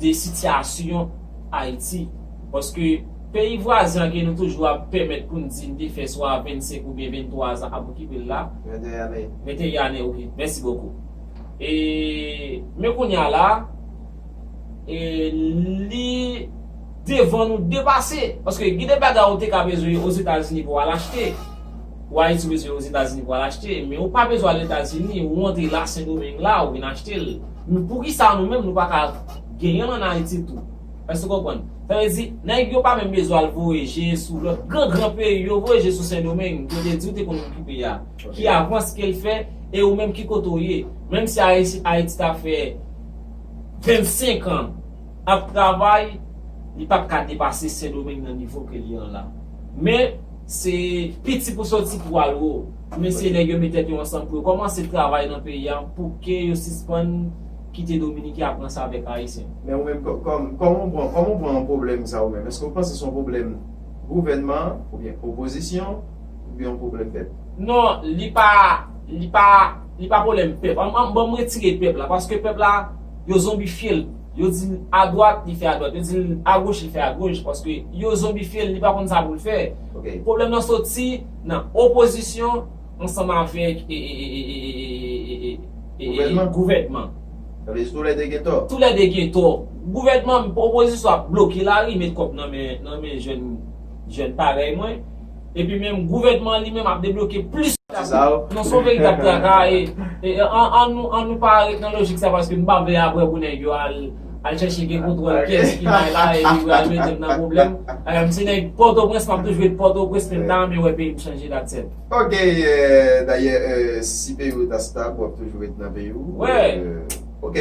de sitiyasyon Ayiti. Paske peyi vwazen an ke nou toujou ap pèmèt pou n di n te fè swa vennsenk oubyen venntwa zan ap okipe l la. Venteyen ane. Venteyen ane, ok. Mèsi bokou. E, men kounye a la, e, li devan nou depase. Paske gen de bagay ou te ka bezwen Ozetazini pou w al achte. Ou Ayiti ou bezwen Ozetazini pou w al achte. Men ou pa bezwen al Etazini, ou antre la Sendomeng la, ou vin achte l. Men poukisa nou menm nou pa ka genyen l ann Ayiti tou? Èske w konprann? Sa vle di, nèg yo pa menm bezwen al voye je sou lòt gran gran peyi yo, voye je sou Sendomeng, yo te di w te konn okipe a. Ki avans ke l fè, e ou menm ki kote w ye? Menm si Ayiti, Ayiti ta fè vennsenk an ap travay, li p ap ka depase Sendomeng nan nivo ke li an la. Men, se piti pou soti pou al wo. Men se nèg yo met tèt yo ansanm pou yo kòmanse travay nan peyi a, pou ke yo sispann kite Dominiken ap ranse avèk Ayisyen. Men ou menm, kò- kòm, kòman w pran, kòman w pran pwoblèm sa ou menm? Èske w panse se yon pwoblèm gouvènman oubyen opozisyon oubyen yon pwoblèm pèp? Non, li pa, li pa, li pa pwoblèm pèp. An, an, ban m retire pèp la, paske pèp la, yo zonbifye l. Yo di l adwat, li fè adwat. Yo di l agoch, li fè agoch. Paske yo zonbifye l, li pa konn sa pou l fè. Ok. Pwoblèm nan soti nan opozisyon ansanm avèk e, e, e, e, e, e, e, e, e, gouvènman. Gouvènman. Sa vle di toulède gen tò. Toulède gen tò. Gouvènman, opozisyon ap bloke lari, met kòb nan men, nan men jèn, jèn parèy mwen. Epi menm gouvènman li menm ap debloke plis. Sa w. Non, se yon veritab traka. E, e, an, an nou, an nou pa ret nan lojik sa, paske m pa vle apre pou nèg yo al, al chèche gen kontwòl kiyès ki may la, epi pou al mete m nan pwoblèm. E, m se nèg Pòtoprens, m ap toujou ret Pòtoprens, men m ta renmen wè peyi m chanje, that's it. Ok, euh, dayè, euh, si peyi w ta stab, w ap toujou ret nan peyi w. Wè. Euh, ok.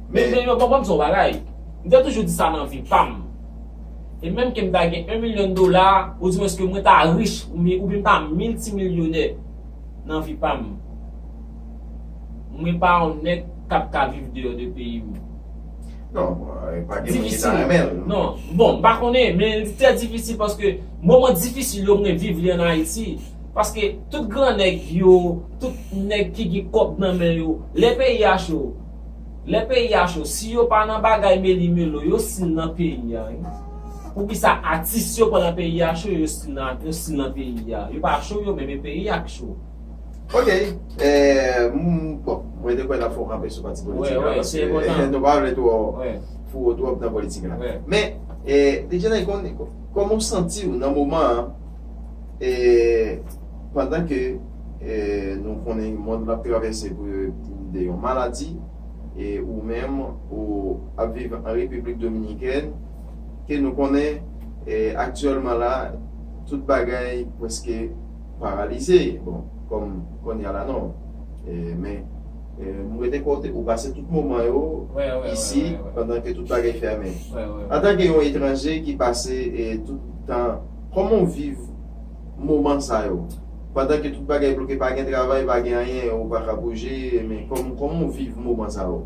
Men, men, men, bon, bon, m di w yon bagay. M te toujou di sa nan vi pa m. E menm ke m ta gen yon milyon dola, oudimwens ke mwen ta rich, oubyen, oubyen m ta miltimilyonè nan vi pa m, mwen pa yon nèg k ap ka viv deyò de peyi m. Non, bon, e pa gen moun ki ta renmen l. Non, bon, m pa konnen, men li trè difisil paske moman difisil yo mwen viv li ann Ayiti. Paske tout gran nèg yo, tout nèg ki gen kòb nan men yo, lè peyi a cho, lè peyi a cho, si yo pa nan bagay meli melo, yo still nan peyi a, wi. Poukisa atis yo pandan peyi a cho, yo still nan, yo still nan peyi a? Yo pa cho yo menm, e peyi a k cho. Ok, eh, m, bon, mwen te kwè n ap fè yon kanpe sou pati politik la, paske nou pa vle twò foure w twòp nan politik la. Men, eh, deja nan kòman w santi w nan moman an, eh, pandan ke, eh, nou konnen mond lan ap travèse pou, pou de yon maladi, e ou menm ou ap viv an Repiblik Dominikèn, ke nou konnen, eh, aktyèlman la, tout bagay prèske paralize. Bon, kòm kounye a la non. Eh, men, eh, m rete kwè w te, ou pase tout moman yo isi, pandan ke tout bagay fèmen. Antanke yon etranje ki pase, eh, tout tan, kòman w viv moman sa yo? Pandan ke tout bagay bloke, pa gen travay, pa gen anyen, ou pa ka bouje, men kòm, kòman w viv moman sa yo?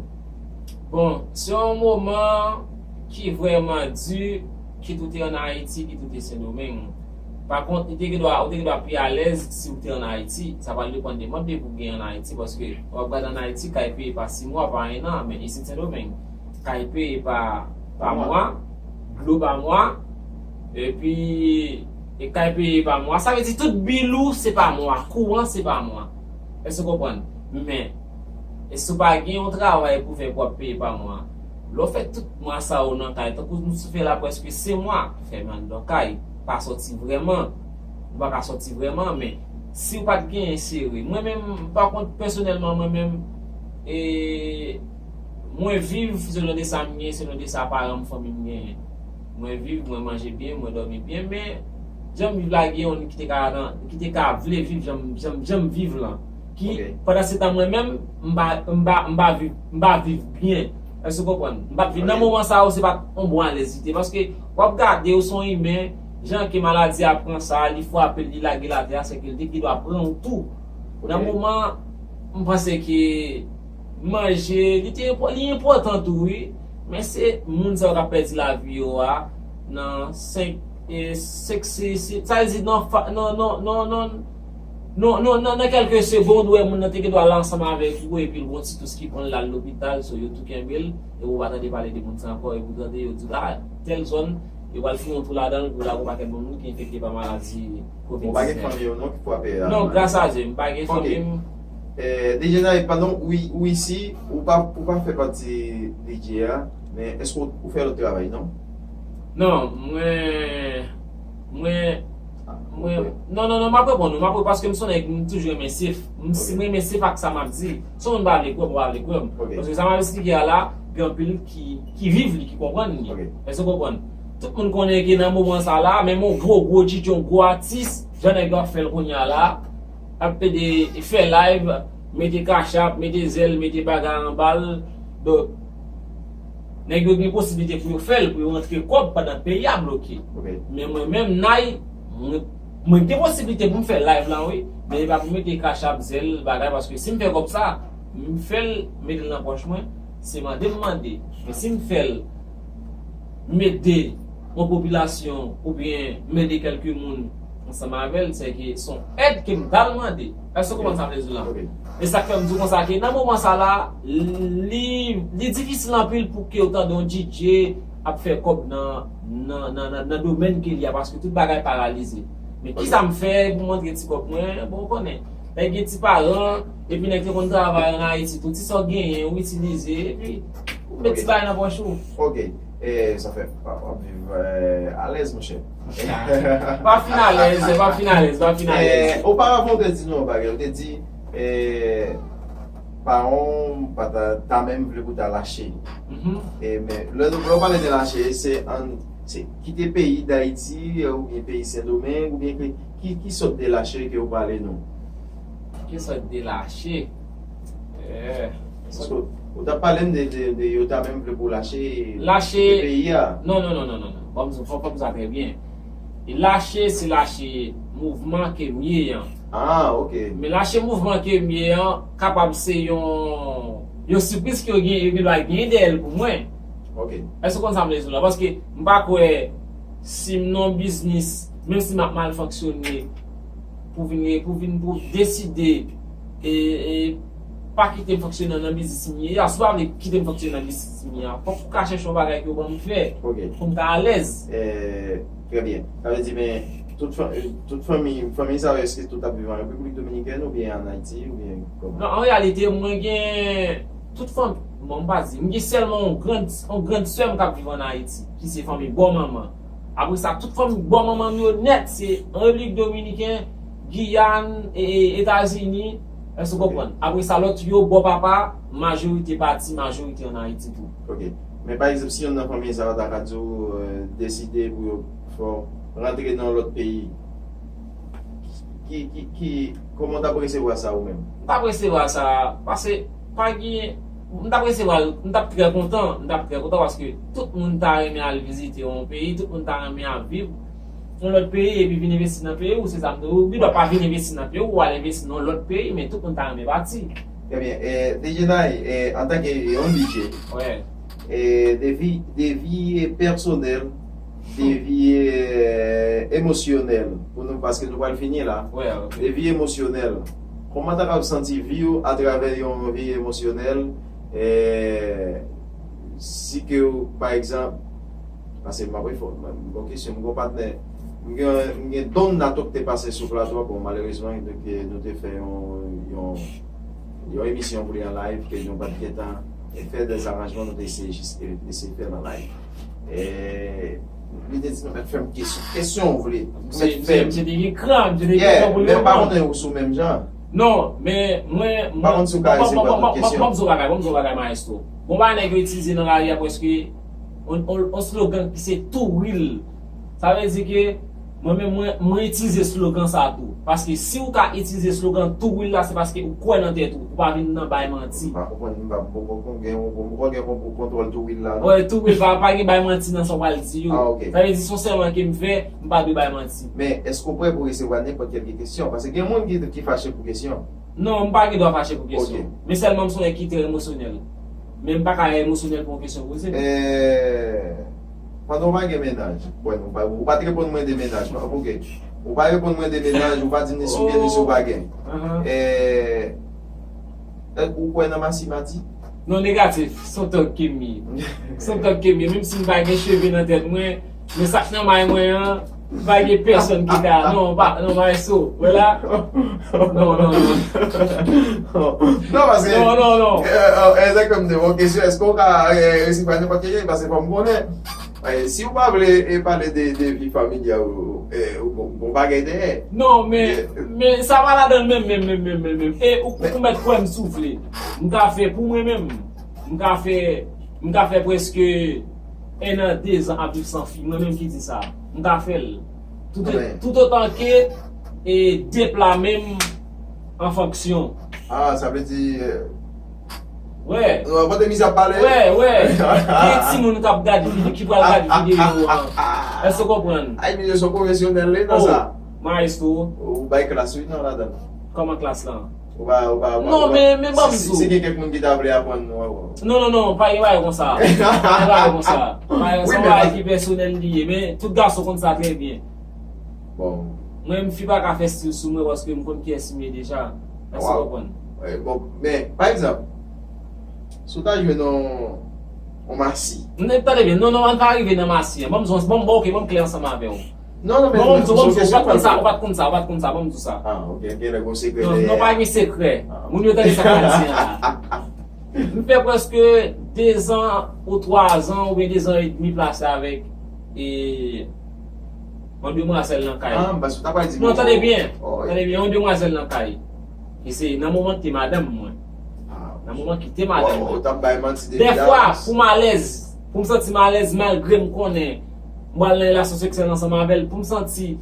Bon, se yon moman ki vrèman di, kit ou te ann Ayiti, kit ou te Sendomeng. Pa kont, ou te gen dwa, ou te gen dwa pi alèz si w te ann Ayiti. Sa pral depann de mòd de vi w gen ann Ayiti, paske w ap gade ann Ayiti, kay peye pa sis mwa, pa en an, men isit Sendomeng, kay peye pa, pa mwa, dlo pa mwa, epi, e kay peye pa mwa. Sa vle di tout bil ou se pa mwa, kouran se pa mwa. Èske w konprann? Men, e si w pa gen yon travay pou fè pou w ap peye pa mwa, lè w fè tout mwa sa yo nan kay, tankou nou fè la prèske senk mwa, fèmen anndan kay, pa sòti vrèman, ou pa ka sòti vrèman, men si w pa t genyen sere. Mwen menm, pa kont, pèsonèlman, mwen menm, e, mwen viv selon de sa m genyen, selon de sa paran m, fanmi m genyen. Mwen viv, mwen manje byen, mwen dòmi byen, men jan m viv la, gen youn ki te ka nan, ki te ka vle viv jan m, jan m, jan m viv lan. Ki, pandan se tan mwen menm, m pa, m pa, m pa viv, m pa viv byen. Èske w konprann? M pa t viv nan moman sa yo, se pa t yon bon alèzite. Paske w ap gade, ou se yon imen, jan ke maladi a pran sa, li frape l, li lage l atè a, sèke l te gen dwa pran w tou. Nan moman, m panse ke manje, li te enpò-, li enpòtan tou, wi. Men se moun sa yo k ap pèdi lavi yo a nan senk, e, senk, se, se, sa vle di nan, fa- nan, nan, nan, nan, nan, nan, nan, nan kèlke segond, ou wè moun nan te gen dwa la ansanm avèk ou, epi l gon ti tous ki pran l, l al lopital, so yo tou kenbe l, e ou pa tande pale de moun sa ankò, epi ou tande yo di, a, tèl zòn, yo pral fouye yon twou ladan l, pou la gon pakèt moun ki enfekte pa maladi Covid diznèf. Ou pa gen fanmi ou non ki frape a? Non, gras a Dye, m pa gen fanmi m. Eh, D J Nayib, pandan ou, ou isi, ou pa, ou pa fè pati D J a, men èske ou, ou fè lòt travay, non? Non, mwen, mwen, mwen, non, non, non, m ap reponn ou, m ap reponn, paske m se yon nèg, m toujou renmen sif, m renmen sif ak sa m ap di. Si yon moun pa vle kwè m, ou pa vle kwè m. Paske sa m ap esplike a la, gen anpil ki, ki viv li, ki konprann li. Èske ou konprann? Tout moun konnen ke nan moman sa la, menm yon gwo, gwo D J, yon gwo atis, jan nèg yo ap fè l kounye a la, ap pede fè live, mete cash app, mete zèl, mete bagay anba l. Donk, nèg yo gen posiblite pou yo fè l, pou yo rantre kòb pandan peyi a bloke. Men mwen menm, Nay, mwen, mwen gen posiblite pou m fè live la, wi. Men e pa pou mete cash app, zèl, bagay, paske si m fè kòb sa, m fè l, mete l nan pòch mwen, se mande m mande. Men si m fè l, m ede yon popilasyon oubyen m ede kèlke moun ansanm avè l, se ke se yon èd ke m pral mande. Èske w konprann sa m vle di w la? E sa k fè m di w konsa ke nan moman sa la, li, li difisil anpil pou ke w tande yon D J ap fè kòb nan, nan, nan, nan, nan domèn ke li a, paske tout bagay paralize. Men kisa m fè pou m antre ti kòb mwen? Bon, ou konnen. Lè gen ti paran, epi nèg te konn travay ann Ayiti tou, ti sa w genyen, ou itilize, epi ou met ti bagay nan pòch ou. Ok. E sa fè w ap viv, eh, alèz, monchè. Pa fin alèz, pa fin alèz, pa fin alèz. Eh, oparavan, ou te di nou yon bagay, ou te di, eh, paran w pa ta, ta menm vle pou ta lache. E, men, lè, lè w pale de lache, se an, se kite peyi Dayiti, eh, oubyen peyi Sendomeng, oubyen ki, ki, ki sòt de lache ke w pale nou? Ki sòt de lache? Eh, paske ou t ap pale m de, de, de yo ta menm vle pou lache, lache kite peyi a. Non, non, non, non, non, non. Bon, m fò, fò m sa trè byen. E lache, se lache mouvman ke m ye an. Ah, ok. Men lache mouvman ke m ye an, kapab se yon, yon sipriz ke yo gen, yo gen dwa genyen dèyè l pou mwen. Ok. Èske w konn sa m vle di w la? Paske m pa kwè si m nan yon biznis, menm si m ap mal fonksyone, pou vin, pou vin, pou deside, e, e, pa kite m fonksyone nan biznis m ye a. Si w pa vle kite m fonksyone nan biznis m ye a, fòk ou ka chèche yon bagay ke w ban m fè, ok, pou m ka alèz. Eh, trè byen. Sa vle di, men, tout fan-, tout fanmi, fanmi sa yo, èske tout ap viv an Repiblik Dominikèn oubyen an Ayiti, oubyen kòman? Non, an reyalite, mwen gen tout fanmi, bon, m pa di, m gen sèlman yon grann, yon grann sè m k ap viv an Ayiti, ki se fanmi bò manman. Apre sa, tout fanmi bò manman m yo nèt, se an Repiblik Dominikèn, Giyàn, e, e, Etazini, èske w konprann? Apre sa, lòt yo, bò papa, majorite pati, majorite an Ayiti tou. Ok. Men pa egzanp, si yonn nan fanmi sa yo ta ka di w, eh, deside pou yo fè w rantre nan lòt peyi, ki, ki, ki, kòman w t ap resevwa sa ou menm? M t ap resevwa sa, paske pa gen, m t ap resevwa l, m t ap trè kontan, m t ap trè kontan paske tout moun ta renmen al vizite yon peyi, tout moun ta renmen al viv yon lòt peyi epi vin envesti nan peyi w, se sa m di w, ou gen dwa pa vin envesti nan peyi w, ou al envesti nan yon lòt peyi, men tout moun ta renmen pati. Trè byen. Eh, D J Nay, eh, antanke yon D J, eh, de vi, de vi pèsonèl, de vi, eh, emosyonèl, pou nou, paske nou pral fini la. De vi emosyonèl. Kòman ta kapab santi vi w atravè yon vi emosyonèl, eh, si ke w, pa egzanp, paske m ap refò-, m, m, bon kesyon, m gon patnè, m gen, m gen Don Nato ki te pase sou plato a, bon, malerezman, nou te, nou te fè yon, yon, yon emisyon pou li an live, ke nou pa t gentan fè dèzaranjman, nou te eseye jis, e, eseye fè l an live. E, li te di nou, mèt fè m kesyon. Kesyon ou vle. Mèt fè m. Misye te gen kran, misye te gen kran pou li reponn. Yeah, men pa konnen ou sou menm jan. Non, men mwen, mwen, pa konn si w ka eseye poze yon kesyon. Ban m di w bagay, ban m di w bagay, maestro. Bon, bagay nèg yo itilize nan lari a prèske on, on, on slogan ki se too real. Sa vle di ke mwen menm, mwen, mwen itilize slogan sa tou. Paske si w ka itilize slogan too real la, se paske ou kwè nan tèt ou. Ou pa vin nan bay manti. M pa konprann, m pa, m poko gen, m poko gen kontwòl too real la, non. Wè, too real, pa, pa gen bay manti nan sa w pral di yo. Ah, ok. Sa vle di, se yon sèman ke m fè, m pa dwe bay manti. Men, èske w prè pou resevwa nenpòt kèlke kesyon? Paske gen moun ki, ki fache pou kesyon. Non, m pa gen dwa fache pou kesyon. Ok. Men sèlman m se yon nèg ki trè emosyonèl. Men m pa ka emosyonèl pou yon kesyon poze m. Eh, pandan w pa gen mennaj, bon, ou pa, ou pa t reponn mwen de mennaj, non? Ok. Ou pa reponn mwen de mennaj, ou pa di m ni si w gen ni si w pa gen. Ahan. Eh, eh, ou kwè nan masi madi? Non, negatif. Se yon tòg ke m ye. Se yon tòg ke m ye. Menm si m pa gen cheve nan tèt mwen, men sa k nan may mwen an, pa gen pèsonn ki ka. Non, pa, non, maestro. Wè la? Non, non, non. Non, paske. Non, non, non. Eh, eh, Egzakteman, m te yon kesyon, èske w ka eh, resipwa nenpòt kesyon? Paske fò m konnen. Eh, si w pa vle eh, pale de, de vi familyal ou, eh, ou bon, bon bagay dèyè. Non, men, men sa pa ladan l menm, menm, menm, menm, menm, menm. E ou, ou mèt kwè m si w vle. M ka fè pou mwen menm. M ka fè, m ka fè prèske en an, de zan ap viv san fi. Mwen menm ki di sa. M ka fè l. Tout, Amen. Tout otan ke e de pla menm an fonksyon. Ah, sa vle di. Eh, Wè. Ou konn de miz ap pale? Wè, wè. Gen timoun k ap gade vide, ki pral gade videyo an. Èske w konprann? Ay, misye se yon pwofesyonèl li nan Oh, sa. Maestro. Ou bay klas wi nan ladan. Kòman klas lan? Ou pa, ou pa, ou pa, Non, ou pa- men, men ban m si, di w. Si gen kèk moun ki ta vle aprann nou ankò. Non, non, non, pa gen bagay konsa. Pa gen bagay konsa. Pa gen Wi, sa, men bagay pa- ki pèsonèl li ye, men tout gason konn sa trè byen. Bon. Mwen, m fi pa ka fè stil sou mwen paske m konn kiyès m ye deja. Èske w Wow. Konprann? Eh, bon, men, pa egzanp, si w ta jwenn yon, yon masi. N tande byen, non, non, ann pa rive nan masi an. Ban m zon, ban m, bon, ok, ban m klè ansanm avè w. Non, non, men Non, ban m di w, ban m se di w, ou pa t konn sa, tou. ou pa t konn sa, ou pa t konn sa, ban m di w sa. Ah, ok, gen lè gon sekrè Non, dèyè. Non, pa gen sekrè. Ah. Moun yo tande sa k ap di an la. M fè prèske de zan ou twa zan oubyen de zan edmi plase avèk e, yon demwazèl nan kay. Ah, m panse w ta pral di Non, bon. Tande byen. Oh, Tande byen, yon demwazèl nan kay. E se nan moman ki te madanm mwen. Ah. Nan moman ki te madanm Bon, mwen. ou t ap bay manti depi Dèfwa, davans. Pou m alèz, pou m santi m alèz malgre m konnen m pral nan relasyon seksyèl ansanm avè l, pou m santi,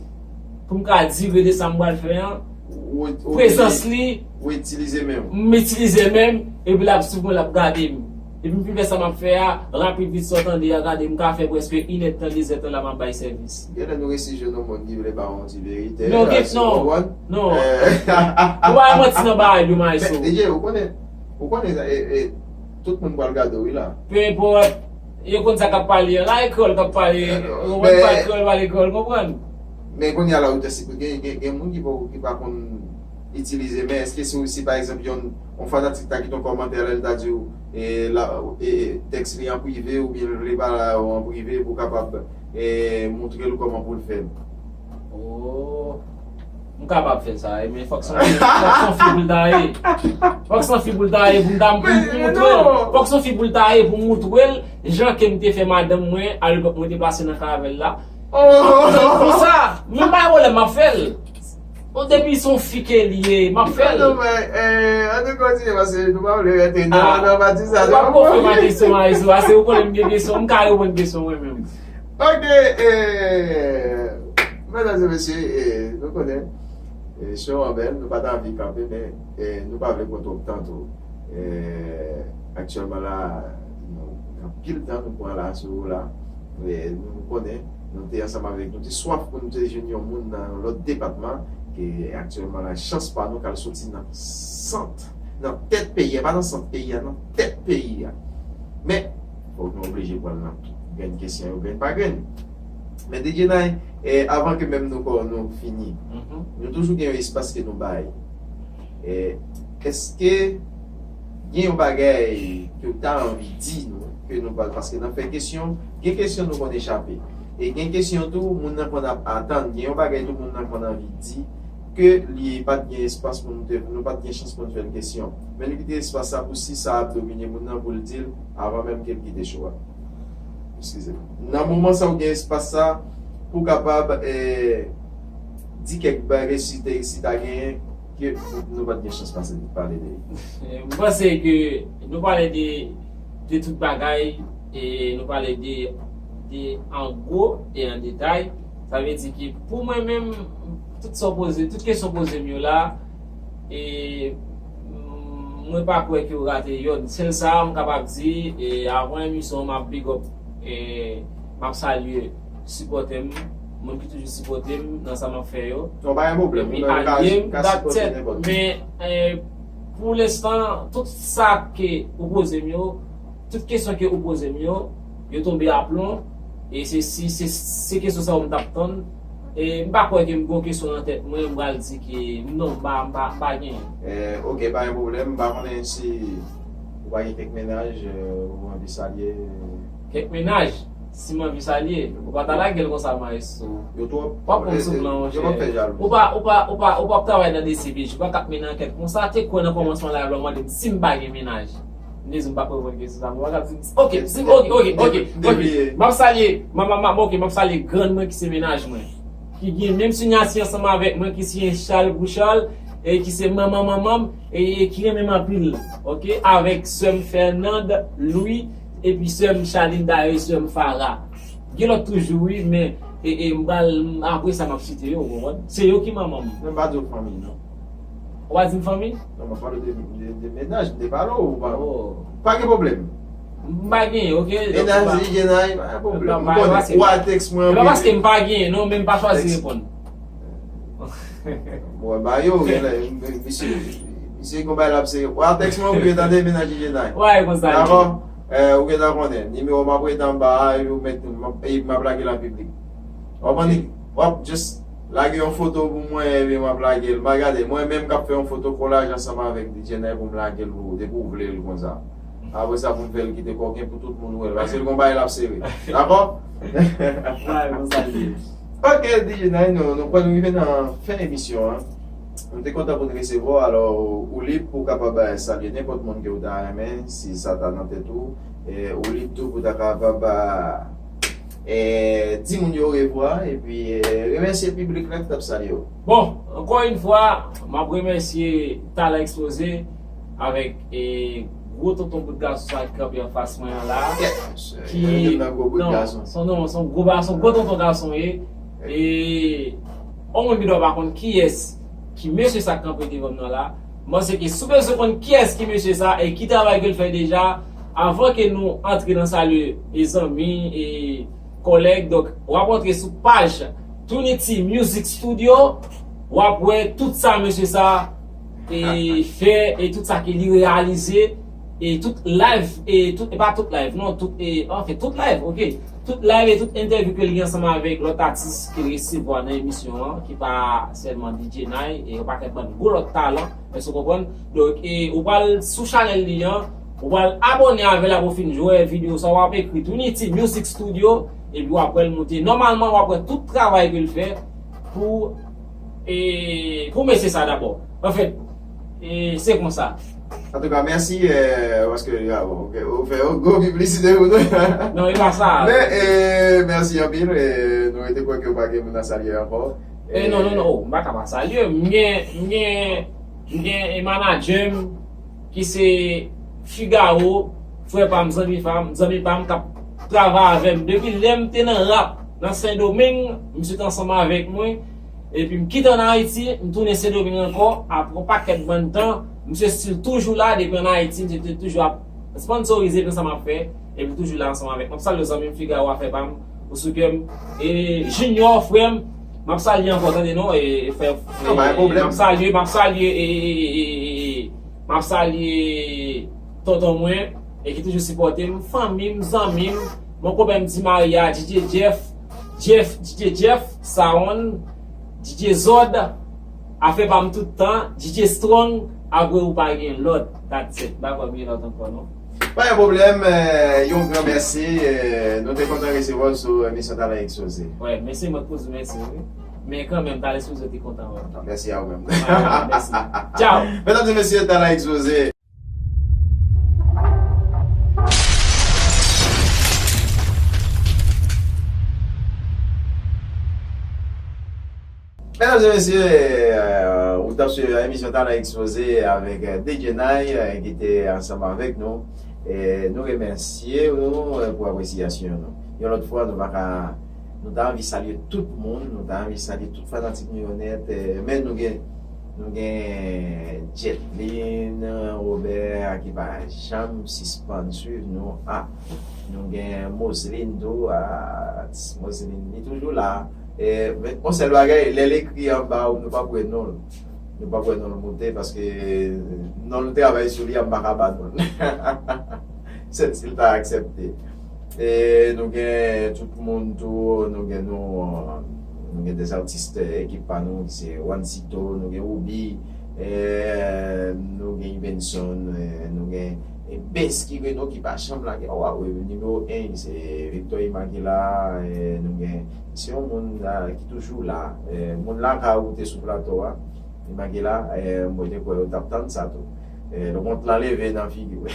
pou m ka dire de sa m pral fè an, Ou- ou- prezans li, Ou itilize men w. m itilize men m, epi l ap swiv mwen, l ap gade m. Epi m fin fè sa m ap fè a, rapid vit sa w tande a, gade m ka fè prèske inèdtan, dezèdtan la m ap bay sèvis. Gen lè nou resi jwenn yon moun ki vle ba w yon ti verite. Non, la, gen- si non. w konprann. Non. Eh, Ou pa yon manti nan bagay yo, Maestro. Men, D J, ou konnen, ou konnen sa, e, e, tout moun pral gade w, wi la. Peu importe, yo konn sa k ap pale an. La, e kreyòl k ap pale. Eh, Ou men- konprann, pale kreyòl, pale kreyòl, konprann? Men konnen a la ou te sipo, gen, gen, gen moun ki pa, ki pa konn itilize, men èske se ou si, pa egzanp, yon, yon fanatik ta kite yon kòmantè la, li ta di w, e, la, e, tèks li an prive, oubyen l vle pale a ou an prive, pou w kapab, e, montre l kòman pou l fè l? Oh. M kapab fè sa, e, men fòk se yon, fòk se yon fi pou l ta ye. Fòk se yon fi pou l ta ye, pou m ta, pou m, pou m montre l. Fòk se yon fi pou l ta ye, pou m montre l, jan ke m te fè madanm mwen, alepòk mwen te plase nan kay avè l la. Pou sa, men pa gen pwoblèm, m ap fè l. Bon, depi se yon fi ke li ye, m ap fè l. Non, men, eh, an nou kontinye, paske nou pa vle rete nan, Ah. Nan mati sa. Ou pa konfime kesyon a, Iso, paske ou konnen m gen kesyon, m ka reponn kesyon mwen menm. Ok, eh, medam e mesye, eh, nou konnen, eh, show an bèl, nou pa ta anvi kanpe, men, eh, nou pa vle pran twòp tan tou. Eh, aktyèlman la, nou, anpil tan nou pran la sou ou la. Eh, nou konnen, nou te ansanm avèk, nou te swaf pou nou te jwenn yon moun nan yon lòt depatman, ke aktyèlman la, chans pa nou k al soti nan sant, nan tèt peyi a, pa nan sant peyi a, nan tèt peyi a. Men, fòk nou oblije pran nan grenn kesyon yo, grenn pa grenn. Men D J Nay, eh, avan ke menm nou kò nou fini, Mhm. nou toujou gen yon espas ke nou bay. Eh, èske gen yon bagay ke w ta anvi di nou, ke nou pa, paske nan fè kesyon, gen kesyon nou konn echape. E gen kesyon tou, moun nan konn ap atann, gen yon bagay tou moun nan konn anvi di, ke li pa t gen espas pou nou te, nou pa t gen chans pou nou fè l kesyon. Men nou kite espas sa pou si sa ap domine moun nan pou l di l avan menm ke l kite show a. Eskize m. Nan moman sa ou gen espas sa pou w kapab eh, di kèk bagay si te, si ta genyen ke nou pa t gen chans pase pale de li. Eh, m panse ke nou pale de, de tout bagay, e nou pale de, de an gwo e an detay. Sa vle di ke pou mwen menm, tout sa w poze, tout kesyon w poze m yo la, e, mm, mwen pa kwè ke w rate yonn. Sèl sa m kapab di, e, avan emisyon an, m ap big up, e, m ap salye sipòtè m, moun ki toujou sipòte m nan sa m ap fè yo. Non, pa gen pwoblèm. Epi Ou menm ka, alye m, ka that's sipòte it. nenpòt moun. Men, eh, pou lenstan, tout sa ke ou poze m yo, Tout kesyon ke ou poze m yo, yo tonbe aplon. E se, si se, se kesyon sa yo m t ap tann. E m pa kwè ke m gen yon kesyon nan tèt mwen, m pral di ke non, m pa, m pa, m pa genyen. Eh, ok, pa gen pwoblèm. M pa konnen si ou pa gen kèk mennaj, eh, ou anvi salye. Kèk mennaj? Si m anvi salye, ou pa ta lage l konsa, maestro. Yo twòp. W ap pran m sou plan, monchè. Yo p ap fè jalou. Ou pa, ou pa, ou pa, ou p ap travay nan D C P J, ou pa k ap mennen ankèt konsa. Te kwè nan kòmansman live la, w mande m si m pa gen mennaj. M te di m p ap reponn kesyon sa, m pa ka di, ok, si, ok, ok, ok, ok. M ap salye, m, m, m, ok, m ap salye grann mwen ki se mennaj mwen. Ki gen menm siyati ansanm avèk mwen, ki siyen Charles Bouchard, e ki se manman manman m, e, e ki renmen m anpil, ok, avèk sè m Fernande Louis, epi sè m Charline, dayè sè m Farah. Gen lòt toujou, wi, men, e, e, m pral, m, apre sa, m ap site yo, ou konprann? Se yo ki manman m. Men m pa di w fanmi, non. Ou pa di m fanmi? Non, m ap pale de, de, de mennaj, m te pale w, ou pa, pa gen pwoblèm. M pa genyen, ok? Mennaj D J Nine, pa gen pwoblèm. M konnen, ou a tèks mwen an prive. E pa paske m pa genyen, non, men m pa chwazi reponn. Bon, ba yo, gen lè, misye, misye gon bagay l ap sere. Ou a tèks mwen an prive, tande, mennaj D J Nine. Wè, konsa. Dakò? Eh, ou gentan konnen. Nimewo m ap rete anba a, epi ou met, m ap, epi m ap lage l an piblik. W ap annik, w ap just lage yon foto pou mwen, epi m ap lage l. M ap gade, mwen menm k ap fè yon foto kolaj ansanm avèk D J Nine pou m lage l pou ou, depi w vle l konsa. Apre sa, pou m fè l kite kòken pou tout moun wè l. Paske l gon bagay l ap sere. Dakò? Wè, konsa l ye. Ok, D J Nine, nou, nou kwè nou rive nan fen emisyon an. Nou te kontan pou n resevwa w, alò, ou lib pou w kapab, eh, salye nenpòt moun ke w ta renmen, si sa ta nan tèt ou. Eh, ou lib tou pou w ta kapab, eh, di moun yo orevwa, epi, eh, remèsye piblik la ki t ap salye w. Bon, ankò yon fwa, m ap remèsye Talan Ekspoze avèk, eh, gwo tonton bout gason sa ki kanpe anfas mwen an la. Ki, non, se yon gwo tonton gason ye. E, yon moun ki dwa pa konn kiyès ki mesye sa k kanpe devan m nan la. M panse ke si w bezwen konn kiyès ki mesye sa e ki travay ke l fè deja, avan ke nou antre nan salye e zanmi e kòlèg, donk, w ap antre sou paj Trinity Music Studio, w ap wè tout sa mesye sa e fè e tout sa ke li reyalize e tout live e tout, e pa tout live, non, tout, e, anfen, tout live, ok. Tout live e tout entèvyou ke li gen ansanm avèk lòt atis ke l resevwa nan emisyon an, ki pa sèlman D J Nine, e yon pakèt bann gwo lòt talan, èske w konprann? Donk, e, ou pral sou chanèl li an, ou pral abòne avè l apre w fin jwe videyo sa, w ap ekri Trinity Music Studio, epi w ap wè l moute. Nòmalman, w ap wè tout travay ke l fè pou, e, pou mesye sa dabò. Anfèt, e, se konsa. Antouka, mèsi, eh, paske, ah, bon, ok, ou fè yon gwo piblisite pou nou. Non, e pa sa. Men, eh, mèsi anpil, eh, nou rete kwè ke w pa gen moun a salye ankò. Eh, non, non, non, oh, m pa ka pa salye. M gen, m gen, m gen, eh, manadjè m ki se Figaro, frè pa m, zanmi pa m, zanmi pa m k ap travay avè m. Depi lè m te nan rap nan Sendomeng, misye te ansanm avèk mwen. Epi m kite ann Ayiti, m tounen Sendomeng ankò, apre yon pakèt bann tan, misye still toujou la, depi ann Ayiti, misye te toujou ap sponsorize tout sa m ap fè, epi toujou la ansanm avèk mwen. M ap salye zanmi m Figaro, afè pa m, ou sou kè m. E Junior, frè m, m ap salye ankò, tande non, e, e frè, non, pa gen pwoblèm. M ap salye, m ap salye, e, e, e, e, e, m ap salye tonton mwen, e ki toujou sipòte m, fanmi m, zanmi m, mon konpè m Di Maria, D J Jeff, Jeff, D J Jeff, Saon, D J Zòd, afè pa m tout tan, D J Strong, apre ou pa gen lòt, that's it. M pa kwè m gen lòt ankò, non. Pa gen pwoblèm, eh, yon gran mèsi, eh, nou te kontan resevwa w sou emisyon Talan Ekspoze. Wè, men se mwen k pou di mèsi, wi. Men kanmenm, Talan Ekspoze te kontan wè w. Mèsi a ou menm. Wè, mèsi. Tchao. Medam e mesye, Talan Ekspoze. Medam e mesye, eh, ou t ap swiv emisyon Talan Ekspoze avèk, eh, D J Nine, eh, ki te ansanm avèk nou. E nou remèsye nou, eh, pou apresyasyon nou. Yon lòt fwa, nou pa ka, nou ta anvi salye tout moun, nou ta anvi salye tout fanatik nou yo nèt, eh, men nou gen, nou gen Jetlin Robert ki pa janm sispann swiv nou. Ah, nou gen Moseline tou, ah, Moseline, li toujou la. E, men, yon sèl bagay, lè l ekri anba, nou p ap wè non l. Nou p ap wè non l moute, paske non l travay sou li a, m pa ka ba non l. Sèt si l ta aksepte. E nou gen tout moun tou, nou gen nou, nou gen des artistes, ekip pa nou, se Juancito, nou gen Ruby, e nou gen Ivenson, e nou gen e Bens ki Reno ki pa janm lage. Waw, nimewo en se Victor Imagila, e nou gen se yon moun la ki toujou la. E moun la ka ou te sou plato a, Imagila, e mwen te kwè yo t ap tann sa tou. E le kont la leve nan figi w.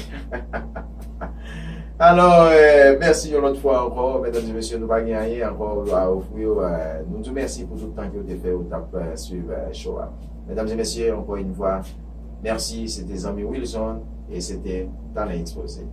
Alò, e, mèsi yon lòt fwa ankò, medam e mesye, nou pa gen anyen ankò a ofri yo. E, nou di w mèsi pou tout tan ke w te fè, w t ap e, swiv e, show a. Medam e mesye, ankò yon fwa, mèsi, se te zanmi Wilson e se te Talan Ekspoze.